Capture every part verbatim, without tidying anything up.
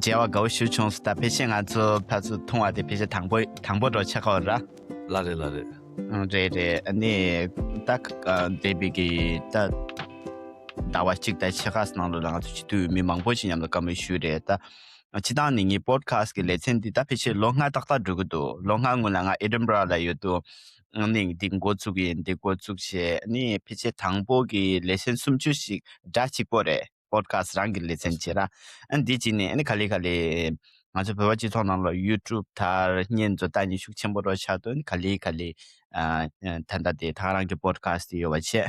མཇལ་བ་དགའ་བོ་ཞིག་བྱུང་སོང་། ད་ཕལ་ཆེར་ང་ཚོ་ཕར་ཚུར་མཐོང་བ་དེ་ཕལ་ཆེར་དང་པོ་དང་པོ་འདྲ་ཆགས་ཀྱི་ཡོད་རེད། ལགས་རེད་ལགས་རེད། ཨང་། རེད་རེད། ཨ་ནི་ད་ཨ་འདས་པའི་གི་ད་ཟླ་བ་གཅིག་དང་ཕྱེད་ཀ་ནང་ལོགས་ལ་ང་ཚོ་སྤྱི་འཐུས་མི་མང་པོ་ཞིག་མཉམ་དུ་བཀའ་མོལ་ཞུས་རེད། ད་སྤྱིར་བཏང་ནས་ངའི་པོ་ཌི་ཁ་སི་གི་ལེ་ཚན་འདི་ད་ཕལ་ཆེར་ལོ་ལྔ་ཏག་ཏག་འགྲོ་གི་འདུག་ལོ་ལྔ་སྔོན་ལ་ང་ཨེ་ཌིན་བྷ་ར་ལ་ཡོད་དུས་ཨ་ནི་འདི་འགོ་བཙུགས་ཡིན། འདི་འགོ་བཙུགས་བྱས་ཨ་ནི་ཕལ་ཆེར་དང་པོ་གི་ལེ་ཚན་སུམ་ཅུ་ཞིག་འདྲ་གཅིག་པོ་རེད། པོ་ཌི་ཁ་སི་རང་གི་ལེ་ཚན་བྱས་ར། ཨ་ནི་འདི་བྱས་ནས་ཨ་ནི་ག་ལེ་ག་ལེ་ང་ཚོ་བོད་པ་སྤྱི་ཚོགས་ནང་ལ་ཡུ་ཊུབ་དང་བརྙན་བཟོ་ལྟ་ཉན་ཤུགས་ཆེན་པོ་རོ་ཆགས་འདུག་ཨ་ནི་ག་ལེ་ག་ལེ་ཨ་ཨ་ད་ལྟ་དེ་ད་ག་རང་གི་པོ་ཌི་ཁ་སི་དེ་ཡོད་པ་བྱས།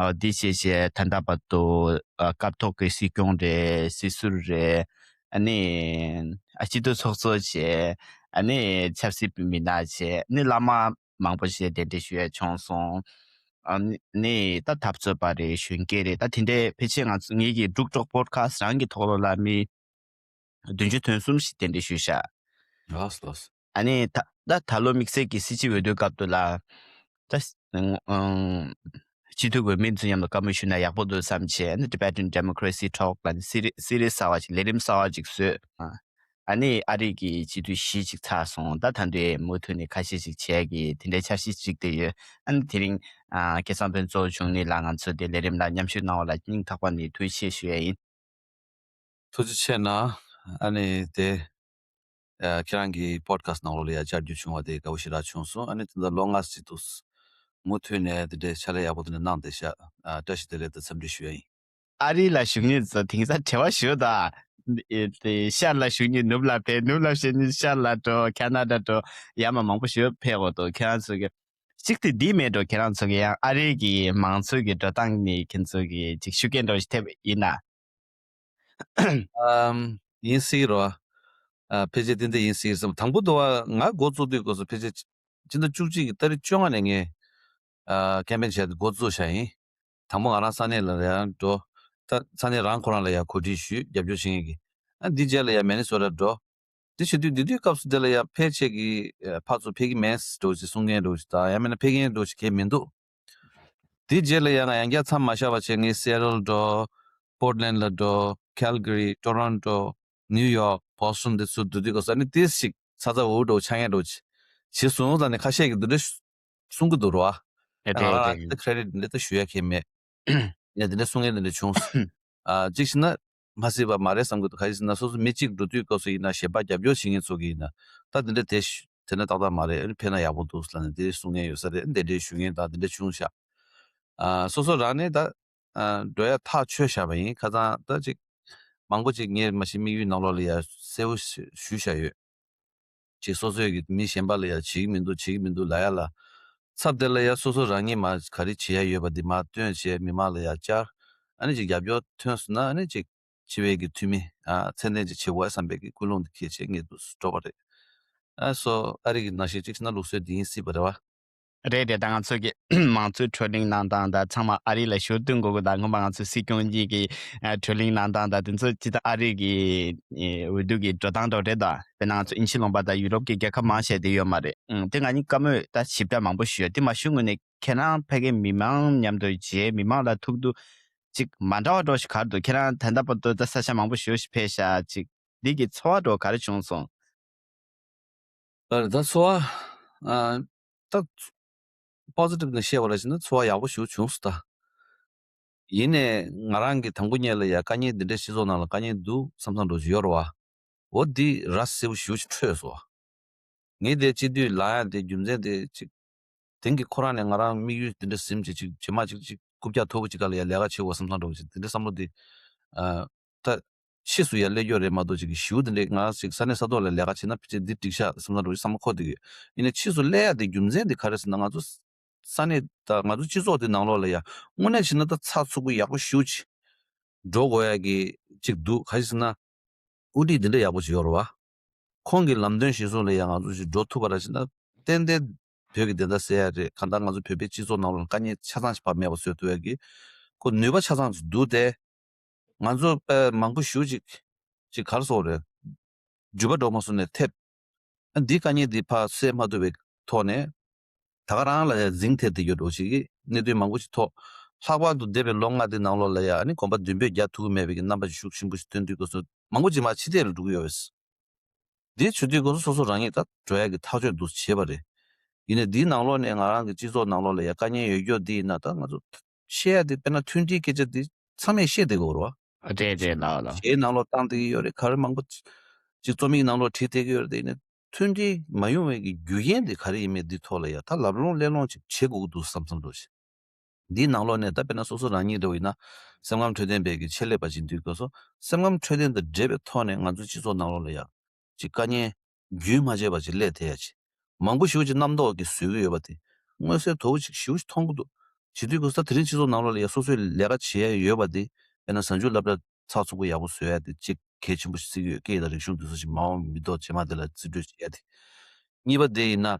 ཨ་འདི་བྱས་བྱས་ད་ལྟ་བར་དུ་ཨ་སྐབས་ཐོག་གི་སྲིད་སྐྱོང་རེད། སྲིད་ཟུར་རེད། ཨ་ནི་ཨ་སྤྱི་འཐུས་ཚོགས་གཙོ་བྱས། ཨ་ནི་ཆབ་སྲིད་མི་སྣ་བྱས། ཨ་ནི་བླ་མ་མང་པོ་ཞིག་གདན་འདྲེན་ཞུ་ཡ་བྱུང་སོང་། ཨ་ནི་ནི་ད་འཐབ་རྩོད་པ་རེད། གཞོན་སྐྱེས་རེད། ད་དེ་འདྲའི་ཕལ་ཆེར་ང་ཚོ་ངེད་ཀྱི་འབྲུག་གྲོགས་པོ་ཌི་ཁ་སི་རང་གི་ཐོག་ལོ་ལ་མི་བདུན་ཅུ་དོན་གསུམ་ཞིག་གདན་འདྲེན་ཞུས་ཤག་ལགས་ལགས། ཨ་ནི་ད་ད་ད་ལོ་དམིགས་བསལ་གྱི་སྲིད་སྤྱི་འོས་བསྡུའི་སྐབས་དུ་ལ་ད་ཨང་སྤྱི་འཐུས་འོས་མི་ཚོ་མཉམ་དུ་བཀའ་མོལ་ཞུས་ན་ཡག་པོ་འདུག་བསམ་བྱས། ཨ་ནི་Tibetan Democracy Talk ལ་ནི་སི་རི་སི་རི་གསར་བ་ཞིག་ལས་རིམ་གསར་བ་ཅིག་བཟོས། ཨ་ནི་ཨ་རི་གི་སྤྱི་འཐུས་བཞི་ཅིག་ཚར་སོང་། ད་ད་འདྲའི་མུ་མཐུད་ནས་ཁ་ཤས་ཤིག་བྱས་ཀྱི་དེ་འདྲའི་འཆར་གཞི་ཅིག་དེ་ཡོད། ཨ་ནི་དེ་རིང་ཨ་སྐལ་བཟང་ཕུན་ཚོགས་འབྱུང་གནས་ལགས་ང་ཚོ་དེ་ལས་རིམ་ལ་མཉམ་ཞུགས་གནང་བ་ལ་སྙིང་ཐག་པ་ནས་ཐུགས་རྗེ་ཆེ་ཞུ་ཡ་ཡིན། ཐུགས་རྗེ་ཆེ་གནང་། ཨ་ནི་དེ་ཨ་ཁྱེད་རང་གི་པོ་ཌི་ཁ་སི་ནང་ལོགས་ལ་ཡ་བཅར་རྒྱུ་བྱུང་བ་དེ་དགའ་བོ་ཞེ་དྲག་བྱུང་སོང་། ཨ་ནི་དེ་འདྲ་ལོ་ལྔ་ཙམ་འདུག་མུ་མཐུད་ནས་དེ་འདྲའི་ཕྱག་ལས་ཡག་པོ་དེ་འདྲ་གནང་བསྡད་ཤག་ཨ་བཀྲ་ཤིས་བདེ་ལེགས་དང་འཚམས་འདྲི་ཞུ་ཡ་ཡིན། ཨ་རི་ལ་བཞུགས་མཁན་ཚོ་དེང་སང་བྲེལ་བ་ཞེ་པོ་འདུག་ཨ་དེ་ཤར་ལ་བཞུགས་མཁན་ནུབ་ལ་ཕེབས། ནུབ་ལ་བཞུགས་མཁན་ཤར་ལ་འགྲོ། ཁ་ན་ཌ་འགྲོ། ཡར་མར་མང་པོ་ཞེ་པོ་ཕེབས་དགོས་འདུག་ཁྱེད་རང་ཚོ་གི་གཅིག་དེ་འདི་མེད་འགྲོ། ཁྱེད་རང་ཚོ་གི་ཡང་ཨ་རི་གི་མང་གཙོའི་གི་འགྲོ་སྟངས་ནི་ཁྱེད་ཚོ་གི་ཅིག་ཤུགས་རྐྱེན་འདྲ་ཞིག་ཐེབས་ཡིན་ན། ཨམ། ཡིན་སྲིད་རོ། ཨ་ཕལ་ཆེར་ཏན་ཏན་ཡིན་སྲིད་བསམ། དང་པོ་དུ་བ་ང་འགོ་བཙུགས་དུས་སྐབས་སུ་ཕལ་ཆེར་ཕྱི་ཟླ་བཅུ་གཅིག་གི་ཏ་རིག་བཅོ་ལྔ་ནས་ངས་ཨ་ཀེམ་པེན་བྱས་ཏེ་འགོ་བཙུགས་བཞག་ཡིན། དང་པོ་ང་རང་ས་གནས་ལ་ཡང་འགྲོ། ད་ས་གནས་རང་ཁོ་རང་ལ་ཡང་གོ་སྒྲིག་ཞུས། རྒྱབ་སྐྱོར་བྱེད་མཁན་གྱི། ཨ་འདི་རྗེས་ལ་ཡང་མི་ནི་སོ་ཊ་འགྲོ། དེ་བྱེད་དུས་དེ་དུས་སྐབས་སུ་དེ་ལ་ཡང་ཕལ་ཆེར་གྱི་ཨ་ཕར་ཚུར་ཕེབས་ཀྱི་མེད་འགྲོ་ཞེས་གསུང་མཁན་འགྲོ་ཞིག་དང་། ཡང་མིན་ན་ཕེབས་མཁན་འགྲོ་ཞིག་གང་ཡང་མི་འདུག་དེ་རྗེས་ལ་ཡང་ཡང་བསྐྱར་མཚམས་མ་བཞག་པ་བྱས་ངས་སི་ཨེ་ཊལ་འགྲོ། པོར་ཊ་ལེན་ཌ་ལ་འགྲོ། ཁལ་གྷ་རི། ཊོ་རོན་ཊོ། ནིའུ་ཡོག། བྷོ་སི་ཊོན། འདི་ཚོ་འགྲོ་དུས་སྐབས་སུ་ཨ་ནི་ཏོག་ཙམ་ཚ་ཚ་འུར་འུར་འདྲ་བོ་ཆགས་མཁན་འདྲ་བོ་བྱས་སོང་། ཙང་ནས་ཁ་ཤས་ཀྱིས་འདི་འདྲ་གསུང་གི་འདུག་རོ། ཨ་ང་རང་ལ་ད་ཁྲེ་ཌིཊ་འདི་ལྟ་ཞུ་ཡ་གང་ཡང་མེད། ཡང་འདི་འདྲ་གསུང་མཁན་འདི་འདྲ་བྱུང་སོང་། ཨ་གཅིག་བྱས་ན་མ་སྲིད་པ་མ་རེད་བསམ་གྱི་འདུག་ག་རེ་ཟེར་ན་སོ་སོ་མི་གཅིག་འགྲོ་དུས་སྐབས་སུ་ཡིན་ན་གཞན་པ་རྒྱབ་སྐྱོར་བྱེད་མཁན་ཚོ་གིས་ཡིན་ན་ད་འདི་འདྲ་དེ་ཞུ་དེ་འདྲ་ཏག་ཏག་མ་རེད། ཨ་ནི་ཕེབས་ན་ཡག་པོ་འདུག་ལབ་ནས་དེ་གསུང་མཁན་ཡོད་ས་རེད། འདི་འདྲའི་ཞུ་མཁན་དང་འདི་འདྲ་བྱུང་ཤག་ཨ་སོ་སོ་རང་ནས་ད་ཨ་འགྲོ་ཡ་ཐག་ཆོད་བཞག་པ་ཡིན། ཁ་སང་ད་ཅིག་མང་པོ་ཅིག་ངས་མ་གཞི་དམིགས་ཡུལ་ནང་ལོགས་ལ་ཡ་གསལ་པོ་ཞུ་བཞག་ཡོད། ཅིག་སོ་སོའི་གི་མི་གཞན་པ་ལ་ཡ་བྱེད་ཀྱི་མི་འདུག་བྱེད་ཀྱི་མི་འདུག་ལབ་ཡ་ལ། ཚབ་དེ་ལ་ཡ་སོ་སོ་རང་ཉིད་མ་ག་རེ་བྱེད་ཡ་ཡོད་པ་འདི་མ་སྟོན་བྱས་མི་མང་ལ་ཡ་བཅར། ཨ་ནི་ཅིག་རྒྱབ་སྐྱོར་ཐོན་སོང་ན་ཨ་ནི་ཅིག་སྤྱི་པའི་གི་འཐུས་མི་ཨ་ཚད་ལྡན་ཅིག་བྱེད་དགོས་བསམ་པའི་གི་ཀུན་སློང་འདི་འཁྱེར་བྱས་ངས་འདུག་འགྲོ་བ་རེད། ཨ་སོ་ཨ་རི་གི་ནང་བཞིན་ཅིག་ན་ལུགས་སྲོལ་འདི་ཡིན་སྲིད་པ་རེད་བ། རེད་རེད། ད་ང་ཚོ་གི་མང་གཙོའི་བགྲོ་གླེང་གནང་སྟངས་དང་ཚང་མ་ཨ་རི་ལ་ཞུ་བསྟུན་དགོས་དགོས་དང་། སྔོན་མ་ང་ཚོ་སྲིད་སྐྱོང་གཉིས་ཀྱི་ཨ་བགྲོ་གླེང་གནང་སྟངས་དང་དེ་ཚོ་ཅི་ལྟར་ཨ་རི་གི་ཨེ་འོས་བསྡུ་གི་འགྲོ་སྟངས་འདྲ་བོ་རེད་ད། དཔེར་ན་ང་ཚོ་དབྱིན་ཇི་ལུང་པ་དང་ཡུ་རོབ་ཀྱི་རྒྱལ་ཁབ་མང་ཆེ་དེ་ཡོད་མ་རེད། ཨང་། དེ་ང་གཉིས་བཀའ་མོལ་ད་ཞིབ་ཕྲ་མང་པོ་ཞུས་ཡོད། དེ་མ་ཞུ་སྔོན་ནས་ཁྱེད་རང་ཕ་གིའི་མི་མང་མཉམ་དུ་མཇལ། མི་མང་ལ་ཐུག་དུས་ཅིག་མ་འདྲ་བ་འདྲ་བོ་ཞིག་ག་རེ་འདུག་ཁྱེད་རང་ད་ལྟ་བར་དུ་ད་ས་ཆ་མང་པོ་ཞེ་པོ་ཞིག་ཕེབས་ཤག་ཅིག་འདི་གི་ཚོར་བ་འདྲ་བོ་ག་རེ་བྱུང་སོང་། ཨ་ད་ཚོར་བ་ཨ་ད་པོ་ཟི་ཊིབ་ནས་བཤད་པ་ལ་བྱས་ན་ཚོར་བ་ཡག་པོ་ཞིག་བྱུང་སོང་ད། ཡིན་ནའི་ང་རང་གིས་དང་པོ་ཉིད་ལ་ཡ་དཀའ་ངལ་འདི་འདྲའི་སྤྱི་ཚོགས་ནང་ལ་དཀའ་ངལ་འདུག་བསམ་བསམ་འདྲ་བོ་ཞིག་ཡོད་རེད་བ། འོ་འདི་ར་གསལ་པོ་ཞེ་པོ་ཅིག་འཕྲོད་སོང་བ། ངས་དེ་སྤྱི་འཐུས་ལངས་ཡ་དེ་རྒྱུ་མཚན་དེ་ཅིག་དེང་གི་ཁོ་རང་ནས་ང་རང་དམིགས་ཡུལ་དེ་འདྲ་ཟིན་བྱས་ཅིག་རྗེས་མ་ཅིག་ཅིག་རྐུབ་བཀྱག་མཐོ་པོ་ཅིག་སྒང་ལ་ཡ་ལས་ཀ་བྱེད་དགོས་བསམ་བསམ་འདྲ་བོ་ཅིག་དེ་འདྲའི་བསམ་བློ་དེ་ཨ་ད་ཕྱིས་སུ་ཡ་སླེབས་རྒྱུ་རེད་མ་གཏོགས་ཅིག་གི་ཞེ་པོ་དེ་འདྲའི་ང་རང་ཅིག་ས་གནས་ས་ཐོག་ལ་ལས་ཀ་བྱེད་ན་ཕལ་ཆེར་འདི་འགྲིག་ཤག་བསམ་བསམ་འདྲ་བོ་ཅིག་བསམ་བློ་འཁོར་བསྡད་ཀྱི་ཡོད། ཡིན་ནའི་ཕྱིས་སུ་སླེབས་ཡ་དེ་རྒྱུ་མཚན་དེ་ག་རེ་ཟེར་ན་ང་ཚོ་ས་གནས་དང་ང་ཚོ་སྤྱི་ཚོགས་དེ་ནང་ལོགས་ལ་ཡ་དངོས་གནས་བྱས་ན་ད་ཚགས་ཚུད་པོ་ཡག་པོ་ཞེ་པོ་ཅིག་འགྲོ་དགོས་ཡ་གི་ཅིག་འདུག་ག་རེ་ཟེར་ན། དབུ་ཁྲིད་འདི་འདྲ་ཡག་པོ་ཞིག་ཡོད་རེད་བ། ཁོང་གི་ལམ་སྟོན་གཞིར་བཟུང་ལ་ཡང་ང་ཚོ་ཞིག་འགྲོ་ཐུབ་པ་ར་བྱས་ན་ཏན་ཏན་བོད་ཀྱི་བདེན་མཐའ་གསལ་ཡ་རེད། གང་ལྟར་ང་ཚོ་བོད་པའི་སྤྱི་ཚོགས་ནང་ལ་དཀའ་ངལ་ཆ་ཚང་ཞིག་ཕར་མེད་པ་བཟོ་ཐུབ་ཡ་གི་ཁོ་ནུས་པ་ཆ་ཚང་ཞིག་འདུག་སྟེ། ང་ཚོ་དཔེ་མང་པོ་ཞེ་པོ་ཅིག་ཅིག་ག་རེ་ཟེར་དགོས་རེད། འཇུ་བ་འགྲོ་མ་སོང་ནས་ཐེབས། ཨ་འདི་དཀའ་ངལ་འདི་ཕར་སེལ་མ་ཐུབ་པའི་ཐོག་ནས། ད་ག་རང་ལ་ཡང་འཛིང་ཐེབས་བསྡད་ཡོད་འགྲོ་ཞིག་གི་གནད་དོན་མང་པོ་ཞིག་ཐོག་ ལྷག་པར་དུ་འདས་པའི་ལོ་ལྔ་དེའི་ནང་ལོགས་ལ་ཡ་ཨ་ནི་གོམ་པ་མདུན་སྤོས་རྒྱག་ཐུབ་ཀྱི་མེད་པའི་གི་རྣམ་པ་ཤུགས་ཆེན་པོ་ཞིག་སྟོན་དུས་སྐབས་སུ་མང་པོ་ཅིག་མར་ཕྱི་བལྟས་ལ་འགྲོ་གི་ཡོད་པས། འདི་བྱེད་དུས་སྐབས་སུ་སོ་སོ་རང་ཉིད་ད་འགྲོ་ཡ་གི་ཐག་གཅོད་འདུག་བྱས་པ་རེད། ཡིན་ནའི་འདིའི་ནང་ལོགས་ནས་ང་རང་གི་སྤྱི་ཚོགས་ནང་ལོགས་ལ་ཡ་དཀའ་ངལ་ཡོད་རྒྱུ་འདི་ཡིན་ན་ད་ང་ཚོ་བཤད་ཡ་དེ་དཔེར་ན་མཐུན་སྒྲིལ་སྐད་ཆ་འདི་ཚང་མས་བཤད་བསྡད་དགོས་རེད་བ། ཨ་རེད་རེད་ལགས་ལགས། གཞས་ནང་ལོགས་བཏང་བསྡད་ཀྱི་ཡོད་རེད། ག་རེ་མང་པོ་ཅིག་རྩོམ་ཡིག་ནང་ལོགས་བྲིས་བསྡད་ཀྱི་ཡོད་རེད། དེ་ཡིན་ནའི་མཐུན་སྒྲིལ་མ་ཡོང་བའི་གི་རྒྱུ་རྐྱེན་དེ་ག་རེ་ཡིན་མིན་འདི་ཐོག་ལ་ཡ་ད་ལབ་སློང་གླེང་སློང་ཅིག་བྱེད་དགོས་ཀྱི་འདུག་བསམ་བསམ་འདུག་ཞེ། འདིའི་ནང་ལོགས་ནས་ད་དཔེར་ན་སོ་སོ་རང་ཉིད་འདྲ་བོ་ཡིན་ན་སེམས་ཁམས་འཕྲོད་བསྟེན་པའི་གི་ཆེད་ལས་པ་ཅིག་འདུག་སྐབས་སུ་སེམས་ཁམས་འཕྲོད་བསྟེན་དང་འབྲེལ་བའི་ཐོག་ནས་ང་ཚོའི་སྤྱི་ཚོགས་ནང་ལོགས་ལ་ཡ་ཅིག་དཀའ་ངལ་རྒྱུན་མ་ཆད་པ་ཅིག་སླེབས་ཐེ་ཡ་ཅིག་མང་པོ་ཞེ་པོ་ཅིག་རྣམ་རྟོག་གིས་བཟོས་ཀྱི་ཡོད་པ་དེ་མངོན་གསལ་དོད་པོ་ཅིག་ཞེ་པོ་ཅིག་མཐོང་གི་འདུག་བྱེད་དུས་སྐབས་སུ་ད་དེ་རིང་སྤྱི་ཚོགས་ནང་ལོགས་ལ་ཡ་སོ་སོའི་ལས་ཀ་བྱེད་ཡ་ཡོད་པ་དེ་དཔེར་ན་གཟའ་མཇུག་སློབ་གྲྭ་ཚགས་ཚུད་པོ་ཡག་པོ་བཟོ་ཡ་དེ་གཅིག་གལ་ཆེན་པོ་ཞིག་བརྩི་གི་ཡོད། སྐད་ཡིག་དང་རིག་གཞུང་དེ་ཚོ་ཞིག་མ་འོངས་མི་ཐོག་རྗེས་མ་དེ་ལ་རྩིས་སྤྲོད་བྱེད་ཡ་དེ། གཉིས་པ་དེ་ཡིན་ན།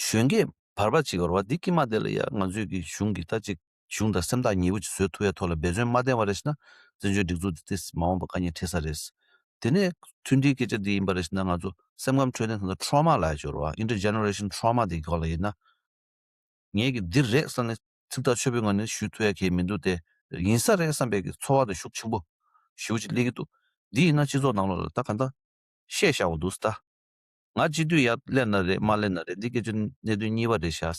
གཞོན་སྐྱེས་བར་པ་གཅིག་ཡོད་རེད་བ། འདི་དཀྱིལ་མ་དེ་ལ་ཡ་ང་ཚོས་ཀྱི་གཞུང་གི་ད་ཅིག་གཞུང་དང་སེམས་ཐག་ཉེ་པོ་ཅིག་བཟོ་ཐུབ་ཡ་ཐོག་ལ་འབད་བརྩོན་མ་བསྟེན་པ་རེད་ཞེ་ན་བཙན་བྱོལ་སྒྲིག་འཛུགས་འདི་ཏོག་ཙམ་མ་འོངས་པ་དཀའ་ངལ་འཕྲད་ས་རེད། དེ་ནས་མཐུན་སྒྲིལ་སྐད་ཆ་འདི་ཡིན་པ་རེད་ཞེ་ན་ང་ཚོ་སེམས་ཁམས་འཕྲོད་བསྟེན་ད་ལྟ་ཊོ་མ་ལབ་ཡ་ཅིག་ཡོད་རེད་བ། Intergenerational trauma འདི་སྐོར་ལ་ཡིན་ན། ངས་ཀྱི་འདི་རེད་བསམ་ནས་ཚིག་ཐག་ཆོད་པོའི་ངང་ནས་ཞུ་ཐུབ་ཡ་གི་མི་འདུག་སྟེ། ཡིན་ས་རེད་བསམ་པའི་གི་ཚོར་བ་དང་ཤུགས་ཆེན་པོ་ཞེ་པོ་ཅིག་སླེབས་ཀྱི་འདུག་འདི་ཡིན་ན་སྤྱི་ཚོགས་ནང་ལོགས་ལ་ད་ག་འདྲ་བཤད་བཞག་པ་འདུག་ད། ང་སྤྱི་འཐུས་ཡར་སླེབས་ན་རེད་མར་སླེབས་ན་རེད། འདི་སྐད་ཆ་གནད་དོན་གཉིས་པ་རེད་ཤག་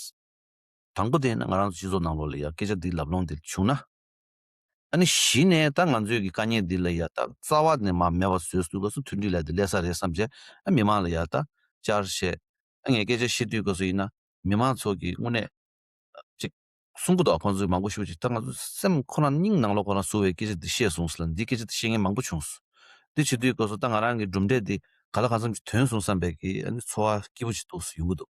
དང་པོ་དེ་ཡིན་ན་ང་རང་ཚོ་སྤྱི་ཚོགས་ནང་ལོགས་ལ་ཡ་སྐད་ཆ་འདི་ལབ་ལོང་འདི་བྱུང་ན། ཨ་ནི་གཞི་ནས་ད་ང་ཚོའི་གི་དཀའ་ངལ་འདི་ལ་ཡ་ད་རྩ་བ་ནས་མར་མེད་པ་བཟོས་སུ་དགོས་སུ་མཐུན་སྒྲིལ་ལ་འདི་སླེབས་ས་རེད་བསམ་བྱས་ཨ་མི་མང་ལ་ཡ་ད་བཅར་བྱས་ཨ་ངས་སྐད་ཆ་བཤད་དུས་སྐབས་སུ་ཡིན་ན་མི་མང་ཚོ་གི་དངོས་གནས་ཅིག་གསུང་གི་འདུག་ཁོང་ཚོས་མང་པོ་ཞུ་ཅིག་ད་ང་ཚོ་སེམས་ཁོ་རང་སྙིང་ནང་ལོགས་ཁོ་རང་ཟུག་བའི་སྐད་ཆ་འདི་བཤད་སོང་ཟེར་ལ་འདི་སྐད་ཆ་འདི་བཤད་མཁན་མང་པོ་བྱུང་སོང་། འདི་བྱེད་དུས་སྐབས་སུ་ད་ང་རང་གི་གྲུབ་འབྲས་འདི་ག་ལ་གང་འཚམ་ཅིག་ཐོན་སོང་བསམ་པའི་གི་ཨ་ནི་ཚོར་བ་སྐྱིད་པོ་ཅིག་འདུག་ཡོང་གི་འདུག་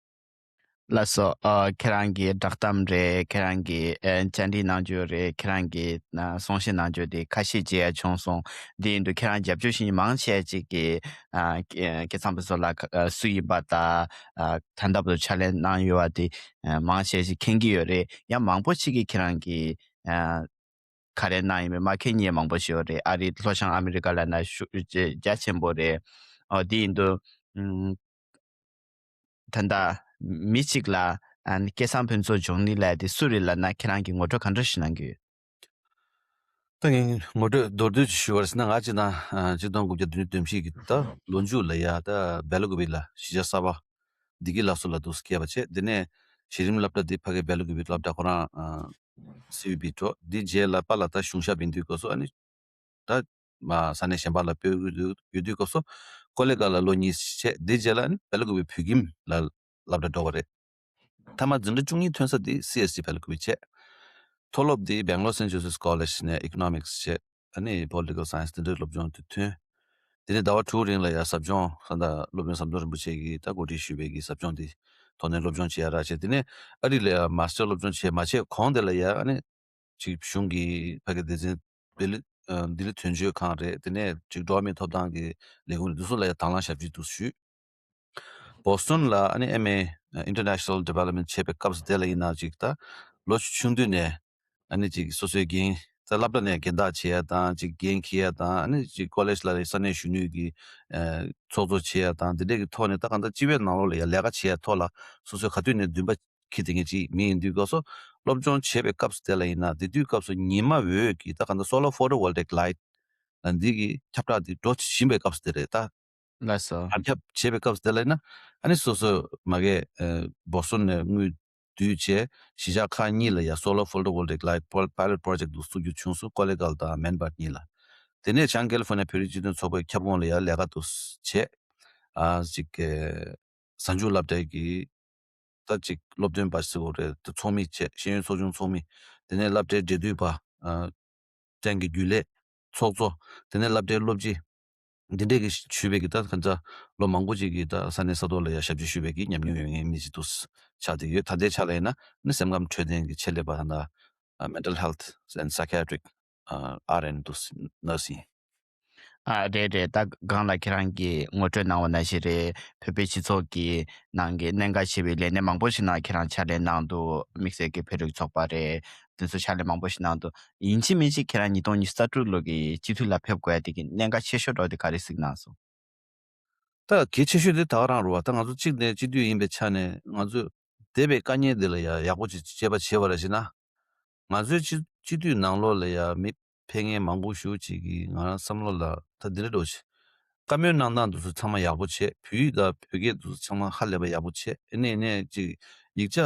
ལགས་སོ། ཨ། ཁྱེད་རང་གི་བསྒྲགས་གཏམ་རེད། ཁྱེད་རང་གི་ཨ་བཅར་འདྲི་གནང་རྒྱུ་རེད། ཁྱེད་རང་གི་ཨ་གསུང་བཤད་གནང་རྒྱུ་དེ་ཁ་ཤས་མཇལ་ཡ་བྱུང་སོང་། དེ་ཡིན་དུས་ཁྱེད་རང་རྒྱབ་སྐྱོར་བྱེད་མཁན་མང་ཆེ་ཅིག་གིས་ཨ་སྐལ་བཟང་ཕུན་ཚོགས་ལགས་ཨ་སུ་ཡིན་པ་དང་ཨ་ད་ལྟ་བར་དུ་ཕྱག་ལས་གནང་ཡོད་པ་དེ་ཨ་མང་ཆེ་ཞིག་མཁྱེན་གྱི་ཡོད་རེད། ཡང་མང་པོ་ཞིག་གིས་ཁྱེད་རང་གི་ཨ་ག་རེ་གནང་ཡོད་མེད་མ་མཁྱེན་མཁན་མང་པོ་ཞིག་ཡོད་རེད། ཨ་རི་ལྷོ་བྱང་ཨ་མི་རི་ཀ་ལ་ན་ཤུགས་རྒྱ་ཆེན་པོ་རེད། ཨ་དེ་ཡིན་དུས་ཨ། ད་ལྟ་མི་གཅིག་ལ་ཨ་ནི་སྐལ་བཟང་ཕུན་ཚོགས་འབྱུང་གནས་ལབ་དེ་སུ་རེད་ལབ་ན་ཁྱེད་རང་གིས་ངོ་སྤྲོད་ག་འདྲ་ཞིག་གནང་གི་ཡོད། ད་ངས་ངོ་སྤྲོད་མདོར་བསྡུས་ཅིག་ཞུ་བ་རེད་ཟེར་ན་ང་ཅིག་ན་ཨ་ཆིག་སྟོང་དགུ་བརྒྱ་བདུན་ཅུ་དོན་བཞི་གི་ད་ལོ་མཇུག་ལ་ཡ་ད་སྦེལ་ཀོབ་ལ་གཞིས་ཆགས་གསར་པ་བདེ་སྐྱིད་སླར་གསོ་ལ་འདུག་སྐྱེས་པ་བྱས། དེ་ནས་གཞི་རིམ་སློབ་གྲྭ་འདི་ཕ་གི་སྦེལ་ཀོབ་སློབ་གྲྭ་ཁོ་རང་ཨ་སི་ཡུ་བི་འགྲོ། འདི་རྗེས་ལ་པཱ་ལགས་ད་གཞུང་ཞབས་ཡིན་དུས་སྐབས་སུ་ཨ་ནི། ད་མ་ས་གནས་གཞན་པ་ལ་སྤོས་ཡོད་དུས་སྐབས་སུ་ཀོ་ལེ་གྷལ་ལ་ལོ་གཉིས་བྱས། དེ་རྗེས་ལ་ནི་སྦེལ་ཀོབ་བོད་ཁྱིམ་ལ་སློབ་གྲྭ་འགྲོ་བ་རེད། མཐའ་མ་འཛིན་གྲྭ་བཅུ་གཉིས་ཐོན་ས་དེ་སི་ཨེས་ཊི་སྦེལ་ཀོབ་བྱས། མཐོ་སློབ་དེ་Bangalore Saint Joseph's College ནས་Economics བྱས། ཨ་ནི་Political Science དེ་འདྲའི་སློབ་སྦྱོང་དེ་ཐོན། དེ་ནས་ཟླ་བ་དྲུག་རིང་ལ་ཡང་ཟབ་སྦྱོང་ས་མཐའ་སློབ་དཔོན་ཟམ་གདོང་རིན་པོ་ཆེ་གིས་ད་གོ་སྒྲིག་ཞུས་པའི་གི་ཟབ་སྦྱོང་དེ་ཐོག་ནས་སློབ་སྦྱོང་བྱེད་ཡ་རག་བྱས། དེ་ནས་ཨ་རི་ལ་ཡང་མ་སི་ཊར་སློབ་སྦྱོང་བྱས་མ་བྱས་གོང་དེ་ལ་ཡང་ཨ་ནི། ཅིག་གཞུང་གི་ཕ་གི་སྡེ་ཚན་ལྡི་ལི་ཨ་ལྡི་ལི་དོན་གཅོད་ཁང་རེད། དེ་ནས་ཅིག་འགྲོ་བ་མིའི་ཐོབ་ཐང་གི་ལས་ཁུངས་རེད། འདི་ཚོ་ལ་ཡང་དང་བླངས་ཞབས་ཕྱི་འདུག་ཞུས། བོ་སི་ཊོན་ལ་ཨ་ནི་ཨེམ་ཨེ་International Development བྱས་པའི་སྐབས་སུ་དེ་ལ་ཡིན་ན་ཅིག་ད་ལོ་ཆུང་དུས་ནས་ཨ་ནི་ཅིག་སོ་སོའི་འགན་ད་སློབ་གྲྭ་ནས་འགན་བདག་བྱེད་ཡ་དང་ཅིག་འགན་འཁྱེར་ཡ་དང་ཨ་ནི་ཅིག་ཀོ་ལེཇ་ལ་ས་གནས་གཞོན་ནུའི་གི་ཨ་ཚོགས་གཙོ་བྱེད་ཡ་དང་དེ་འདྲས་ཀྱི་ཐོག་ནས་ད་གང་ལྟར་སྤྱི་པའི་ནང་ལོགས་ལ་ཡང་ལས་ཀ་བྱེད་ཡ་ཐོག་ལ་སོ་སོའི་ག་དུས་ནས་འདུན་པ་འཁྱེར་བསྡད་མཁན་ཅིག་མི་ཡིན་དུས་སྐབས་སུ་སློབ་སྦྱོང་བྱེད་པའི་སྐབས་སུ་དེ་ལ་ཡིན་ན་དེ་དུས་སྐབས་སུ་ཉི་མ་འོད་ཀྱི་ད་ག་འདྲ་solar photovoltaic light ལ་འདི་གི་ཁྱབ་བསྒྲགས་འདི་འགྲོ་བཞིན་པའི་སྐབས་སུ་དེ་རེད་ད། ལགས་སོ། དར་ཁྱབ་བྱེད་པའི་སྐབས་སུ་དེ་ལ་ཡིན་ན་ཨ་ནི་སོ་སོ་མ་གས་ཨ་བོ་སི་ཊོན་ནས་དངུལ་བསྡུས་བྱས་གཞིས་ཆགས་ཁག་གཉིས་ལ་ཡ་solar photovoltaic light pol- pilot project འདུག་བཙུགས་རྒྱུ་བྱུང་སོང་། ཀོ་ལེ་གྷལ་དང་མན་སྦར་གཉིས་ལ། དེ་ནས་བྱང་ཀེ་ལི་ཧྥོ་ནི་ཡ་བོད་རིགས་སྤྱི་མཐུན་ཚོགས་པའི་ཁྱབ་ཁོངས་ལ་ཡ་ལས་ཀ་འདུག་བྱས། ཨ་ཅིག་གི་གཟའ་མཇུག་སློབ་གྲྭའི་གི་ད་ཅིག་སློབ་སྟོན་པ་ཟེར་དགོས་རེད། ད་ཚོགས་མི་བྱས་ཤེས་ཡོན་ཚོགས་ཆུང་ཚོགས་མི། དེ་ནས་སློབ་གྲྭའི་འབྲེལ་མཐུད་པ། ཨ་ཅན་གྱི་རྒྱུན་ལས་ཚོགས་གཙོ། དེ་ནས་སློབ་གྲྭའི་སློབ་སྤྱི། འདི་འདྲས་ཀྱི་ཞུས་པའི་གི་ད་ཁ་ཚ་ལོ་མང་པོ་ཅིག་གི་ད་ས་གནས་ས་ཐོག་ལ་ཡ་ཞབས་ཕྱི་ཞུས་པའི་གི་ཉམས་མྱོང་ཡོད་མཁན་མི་ཞིག་ཏུ་ཆགས་བསྡད་ཡོད། ད་ལྟའི་ཆ་ལ་ཡིན་ན་ནི་སེམས་ཁམས་འཕྲོད་བསྟེན་གྱི་ཆེད་ལས་པ་ད་ལྟ་mental health and psychiatric ཨ་ཨར་ཨེན་དུ་ནར་སིང་། ཨ་རེད་རེད། ད་གང་ལ་ཁྱེད་རང་གིས་ངོ་སྤྲོད་གནང་བ་ནང་བཞིན་རེད། བོད་པའི་སྤྱི་ཚོགས་ཀྱི་ནང་གི་གནད་འགག་ཆེ་བའི་ལས་སྣེ་མང་པོ་ཞིག་ནང་ཁྱེད་རང་ཕྱག་ལས་གནང་འདུག་དམིགས་བསལ་གྱི་བོད་རིགས་ཚོགས་པ་རེད། དེ་ཚོ་ཕྱག་ལས་མང་པོ་ཞིག་གནང་འདུག་ཡིན་གཅིག་མིན་གཅིག་ཁྱེད་རང་ཉིས་སྟོང་ཉི་ཤུ་རྩ་དྲུག་ལོ་གི་སྤྱི་འཐུས་ལ་ཕེབས་དགོས་ཡ་དེ་གི་གནད་འགག་ཆེ་ཤོས་འདྲ་བོ་དེ་ག་རེ་གཟིགས་གནང་སོང་། ད་གལ་ཆེ་ཤོས་དེ་ད་ག་རང་རེད་བ། ད་ང་ཚོ་གཅིག་ནས་སྤྱི་འཐུས་ཡིན་པའི་ཆ་ནས་ང་ཚོས་འདས་པའི་དཀའ་ངལ་འདི་ལ་ཡ་ཡག་པོ་ཅིག་དཔྱད་པ་བྱས་པ་རེད་ཟེར་ན། ང་ཚོའི་སྤྱི་སྤྱི་འཐུས་ནང་ལོགས་ལ་ཡ་མི་ཕེབས་མཁན་མང་པོ་ཞེ་ཅིག་གིས་ང་རང་བསམ་བློ་ལ་ད་འདི་འདྲ་འདྲ་བོ་ཞིག་བཀའ་མོལ་གནང་སྟངས་འདི་ཚོ་ཚང་མ་ཡག་པོ་བྱས། བོད་ཡིག་དང་བོད་སྐད་འདི་ཚོ་ཚང་མ་ཧ་ལས་པ་ཡག་པོ་བྱས། ཨ་ནི་ཨ་ནི་ཅིག་ཡིག་ཆ་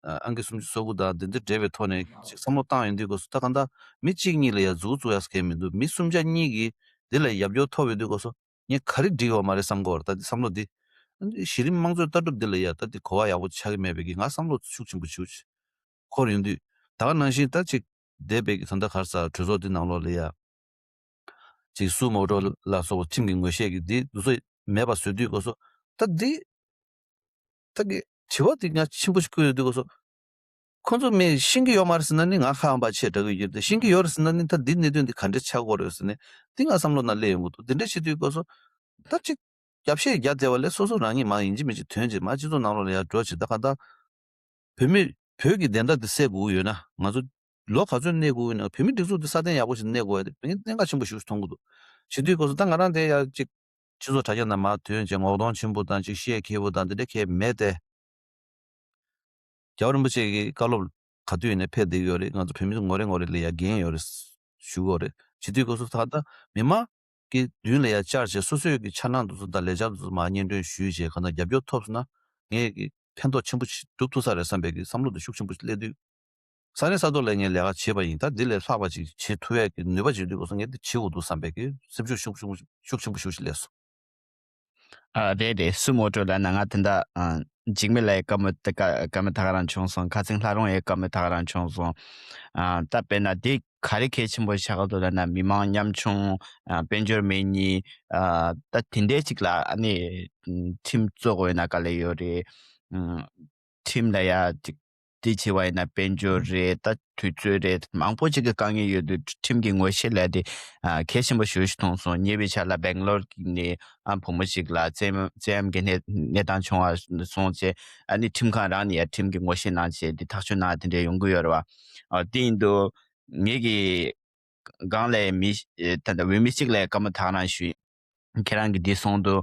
ཨང་ཀི་སུམ་ཅུ་སོ་དགུ་དང་འདི་འདི་འབྲེལ་བའི་ཐོག་ནས་ཅིག་བསམ་བློ་བཏང་ཡོང་དུས་སྐབས་སུ། ད་གང་ལྟར་མི་གཅིག་གཉིས་ལ་ཡ་མཛུབ་བཙུགས་ཡག་གང་ཡང་མི་འདུག་མི་སུམ་ཆ་གཉིས་ཀྱིས་འདི་ལ་རྒྱབ་སྐྱོར་ཐོབ་ཡོང་དུས་སྐབས་སུ། ངས་ག་རེ་འགྲིག་ཡོད་མ་རེད་བསམ་གྱི་ཡོད་རེད། ད་འདི་བསམ་བློ་འདི། གཞི་རིམ་དམངས་གཙོའི་ལྟ་གྲུབ་འདི་ལ་ཡ་ད་འདི་གོ་བ་ཡག་པོ་ཆགས་ཀྱི་མེད་པའི་གི་ང་བསམ་བློ་ཤུགས་ཆེན་པོ་ཞེ་ཅིག་འཁོར་ཡོང་དུས། ད་ག་ནང་བཞིན་ད་ཅིག་འདས་པའི་གི་ད་ལྟ་ག་རེ་ཟེར། གྲོས་ཚོགས་འདི་ནང་ལོགས་ལ་ཡ་ཅིག་སུ་མོ་ཊོ་ལ་སོགས་པ་ཁྲིམས་ཀྱི་ངོ་ཤེས་ཀྱི་འདི་འདི་ཚོ་མེད་པ་བཟོ་དུས་སྐབས་སུ། ད་འདི་ད་གི་དྲི་བ་འདི་ང་ཆེན་པོ་ཞིག་བཀོད་ཡོང་དུས་སྐབས་སུ། ཁོང་ཚོ་མི་ཤེས་ཀྱི་ཡོད་མ་རེད་ཟེར་ན་ནི་ང་ཁ་འམ་པ་ཆེ་དྲགས་ཀྱི་ཡོད་དེ། ཤེས་ཀྱི་ཡོད་རེད་ཟེར་ན་ནི་ད་འདི་གནད་དོན་འདི་ག་འདྲས་ཆགས་ཀྱི་ཡོད་རེད་ཟེར་ནས་འདི་ང་བསམ་བློ་ནང་སླེབས་ཡོང་གི་འདུག་འདི་འདྲས་བྱེད་དུས་སྐབས་སུ། ད་ཅིག་རྒྱབ་བཤད་རྒྱག་བསྡད་པ་ལས་སོ་སོ་རང་ཉིད་མ་ཡིན་གཅིག་མིན་གཅིག་དོན་བྱེད། མ་སྤྱི་ཚོགས་ནང་ལོགས་ལ་ཡར་འགྲོ་བྱེད། ད་ག་ད་བོད་མི་བོད་ཀྱི་བདེན་མཐའ་འདི་གསལ་དགོས་ཀྱི་ཡོད་ན། ང་ཚོ་ལོ་ག་ཚོད་གནས་དགོས་ཀྱི་ཡོད་ན། བོད་མི་སྒྲིག་འཛུགས་འདི་སྲ་བརྟན་ཡག་པོ་ཞིག་གནས་དགོས་ཡ་དེ་ངས་གནད་འགག་ཆེན་པོ་ཞིག་མཐོང་གི་འདུག་བྱེད་དུས་སྐབས་སུ་ད་ང་རང་དེ་ཡར་ཅིག་སྤྱི་ཚོགས་དྲ་རྒྱ་ནང་མར་ཐོན་བྱས་ངོ་གདོང་ཆེན་པོ་དང་ཅིག་བཤད་མཁས་པོ་དང་འདི་འདྲ་གང་ཡང་མེད་དེ། རྒྱལ་བ་རིན་པོ་ཆེ་གི་བཀའ་སློབ་ག་དུས་ཡིན་ནའི་ཕེབས་བསྡད་ཀྱི་ཡོད་རེད། ང་ཚོ་བོད་མི་ཚོ་ངོ་རེ་ངོ་རེ་ལ་ཡ་འགན་ཡོད་རེད་ཞུ་གི་ཡོད་རེད། བྱེད་དུས་སྐབས་སུ་ད་ལྟ་མི་མང་གི་མདུན་ལ་ཡ་བཅར་བྱས་སོ་སོའི་གི་འཆར་སྣང་དེ་ཚོ་དང་ལས་འཆར་དེ་ཚོ་མར་སྙན་སྒྲོན་ཞུས་བྱས་གང་ལྟར་རྒྱབ་སྐྱོར་ཐོབ་སོང་ན་ངས་གི་ཕན་ཐོགས་ཆེན་པོ་ཞིག་སྒྲུབ་ཐུབ་ས་རེད་བསམ་པའི་གི་བསམ་བློ་དེ་ཤུགས་ཆེན་པོ་ཞིག་སླེབས་དུས། ས་གནས་ས་ཐོག་ལ་ངས་ལས་ཀ་བྱས་པ་ཡིན། ད་འདི་ལས་ལྷག་པ་ཅིག་བྱེད་ཐུབ་ཡས་ཀྱི་ནུས་པ་བྱེད་དུས་སྐབས་སུ་ངས་འདི་བྱེད་དགོས་འདུག་བསམ་པའི་གི་སེམས་ཤུགས་ཤུགས་ཤུགས་ཤུགས་ཆེན་པོ་ཤུགས་ཤིག་སླེབས་སོང་། ཨ་རེད་རེད། སུ་མོ་ཊོ་ལབ་ན་ང་དེ་འདྲ་ཨ་འཇིགས་མེད་ལགས་ཡི་བཀའ་མོལ་དེ་བཀའ་བཀའ་མོལ་ད་ག་རང་བྱུང་སོང་། ཁ་སང་ལྷ་རོང་ཡི་བཀའ་མོལ་ད་ག་རང་བྱུང་སོང་། ཨ་ད་དཔེར་ན་དེ་ག་རེ་གལ་ཆེན་པོ་ཆགས་ཀྱི་འདུག་ལབ་ན་མི་མང་ཉམ་ཆུང་ཨ་དཔལ་འབྱོར་མེད་མཁན་ཨ་ད་དེ་འདྲའི་ཅིག་ལ་ཨ་ནི་ཁྲིམས་བཙུགས་དགོས་ན་དཀའ་ལས་ཡོད་རེད། ཨ་ཁྲིམས་ལ་ཡ་ཅིག་དེ་བྱས་པ་ཡིན་ན་དཔལ་འབྱོར་རེད། ད་དུས་ཚོད་རེད། མང་པོ་ཅིག་གི་དཀའ་ངལ་ཡོད་དུས་ཁྲིམས་ཀྱི་ངོ་ཤེས་ལབ་དེ་ཨ་གལ་ཆེན་པོ་ཞེ་པོ་ཞིག་མཐོང་སོང་། ཉེ་བའི་ཆར་ལ་སྦེང་ལོར་ནས་ཨ་བུ་མོ་ཞིག་ལ་བཙན་བཙན་གྱི་གནས་གནས་སྟངས་བྱུང་བ་སོང་བྱས་ཨ་ནི་ཁྲིམས་ཁང་རང་ནས་ཡ་ཁྲིམས་ཀྱི་ངོ་ཤེས་གནང་བྱས་དེ་ཐག་གཅོད་གནང་དེ་འདྲ་ཡོང་གི་ཡོད་རེད་བ། ཨ་དེ་ཡིན་དུས་ངེད་ཀྱི་སྒང་ལ་མི་ད་ལྟ་འོས་མི་གཅིག་ལ་བཀའ་མོལ་ད་ག་རང་ཞུས། ཁྱེད་རང་གིས་འདི་གསུངས་འདུག་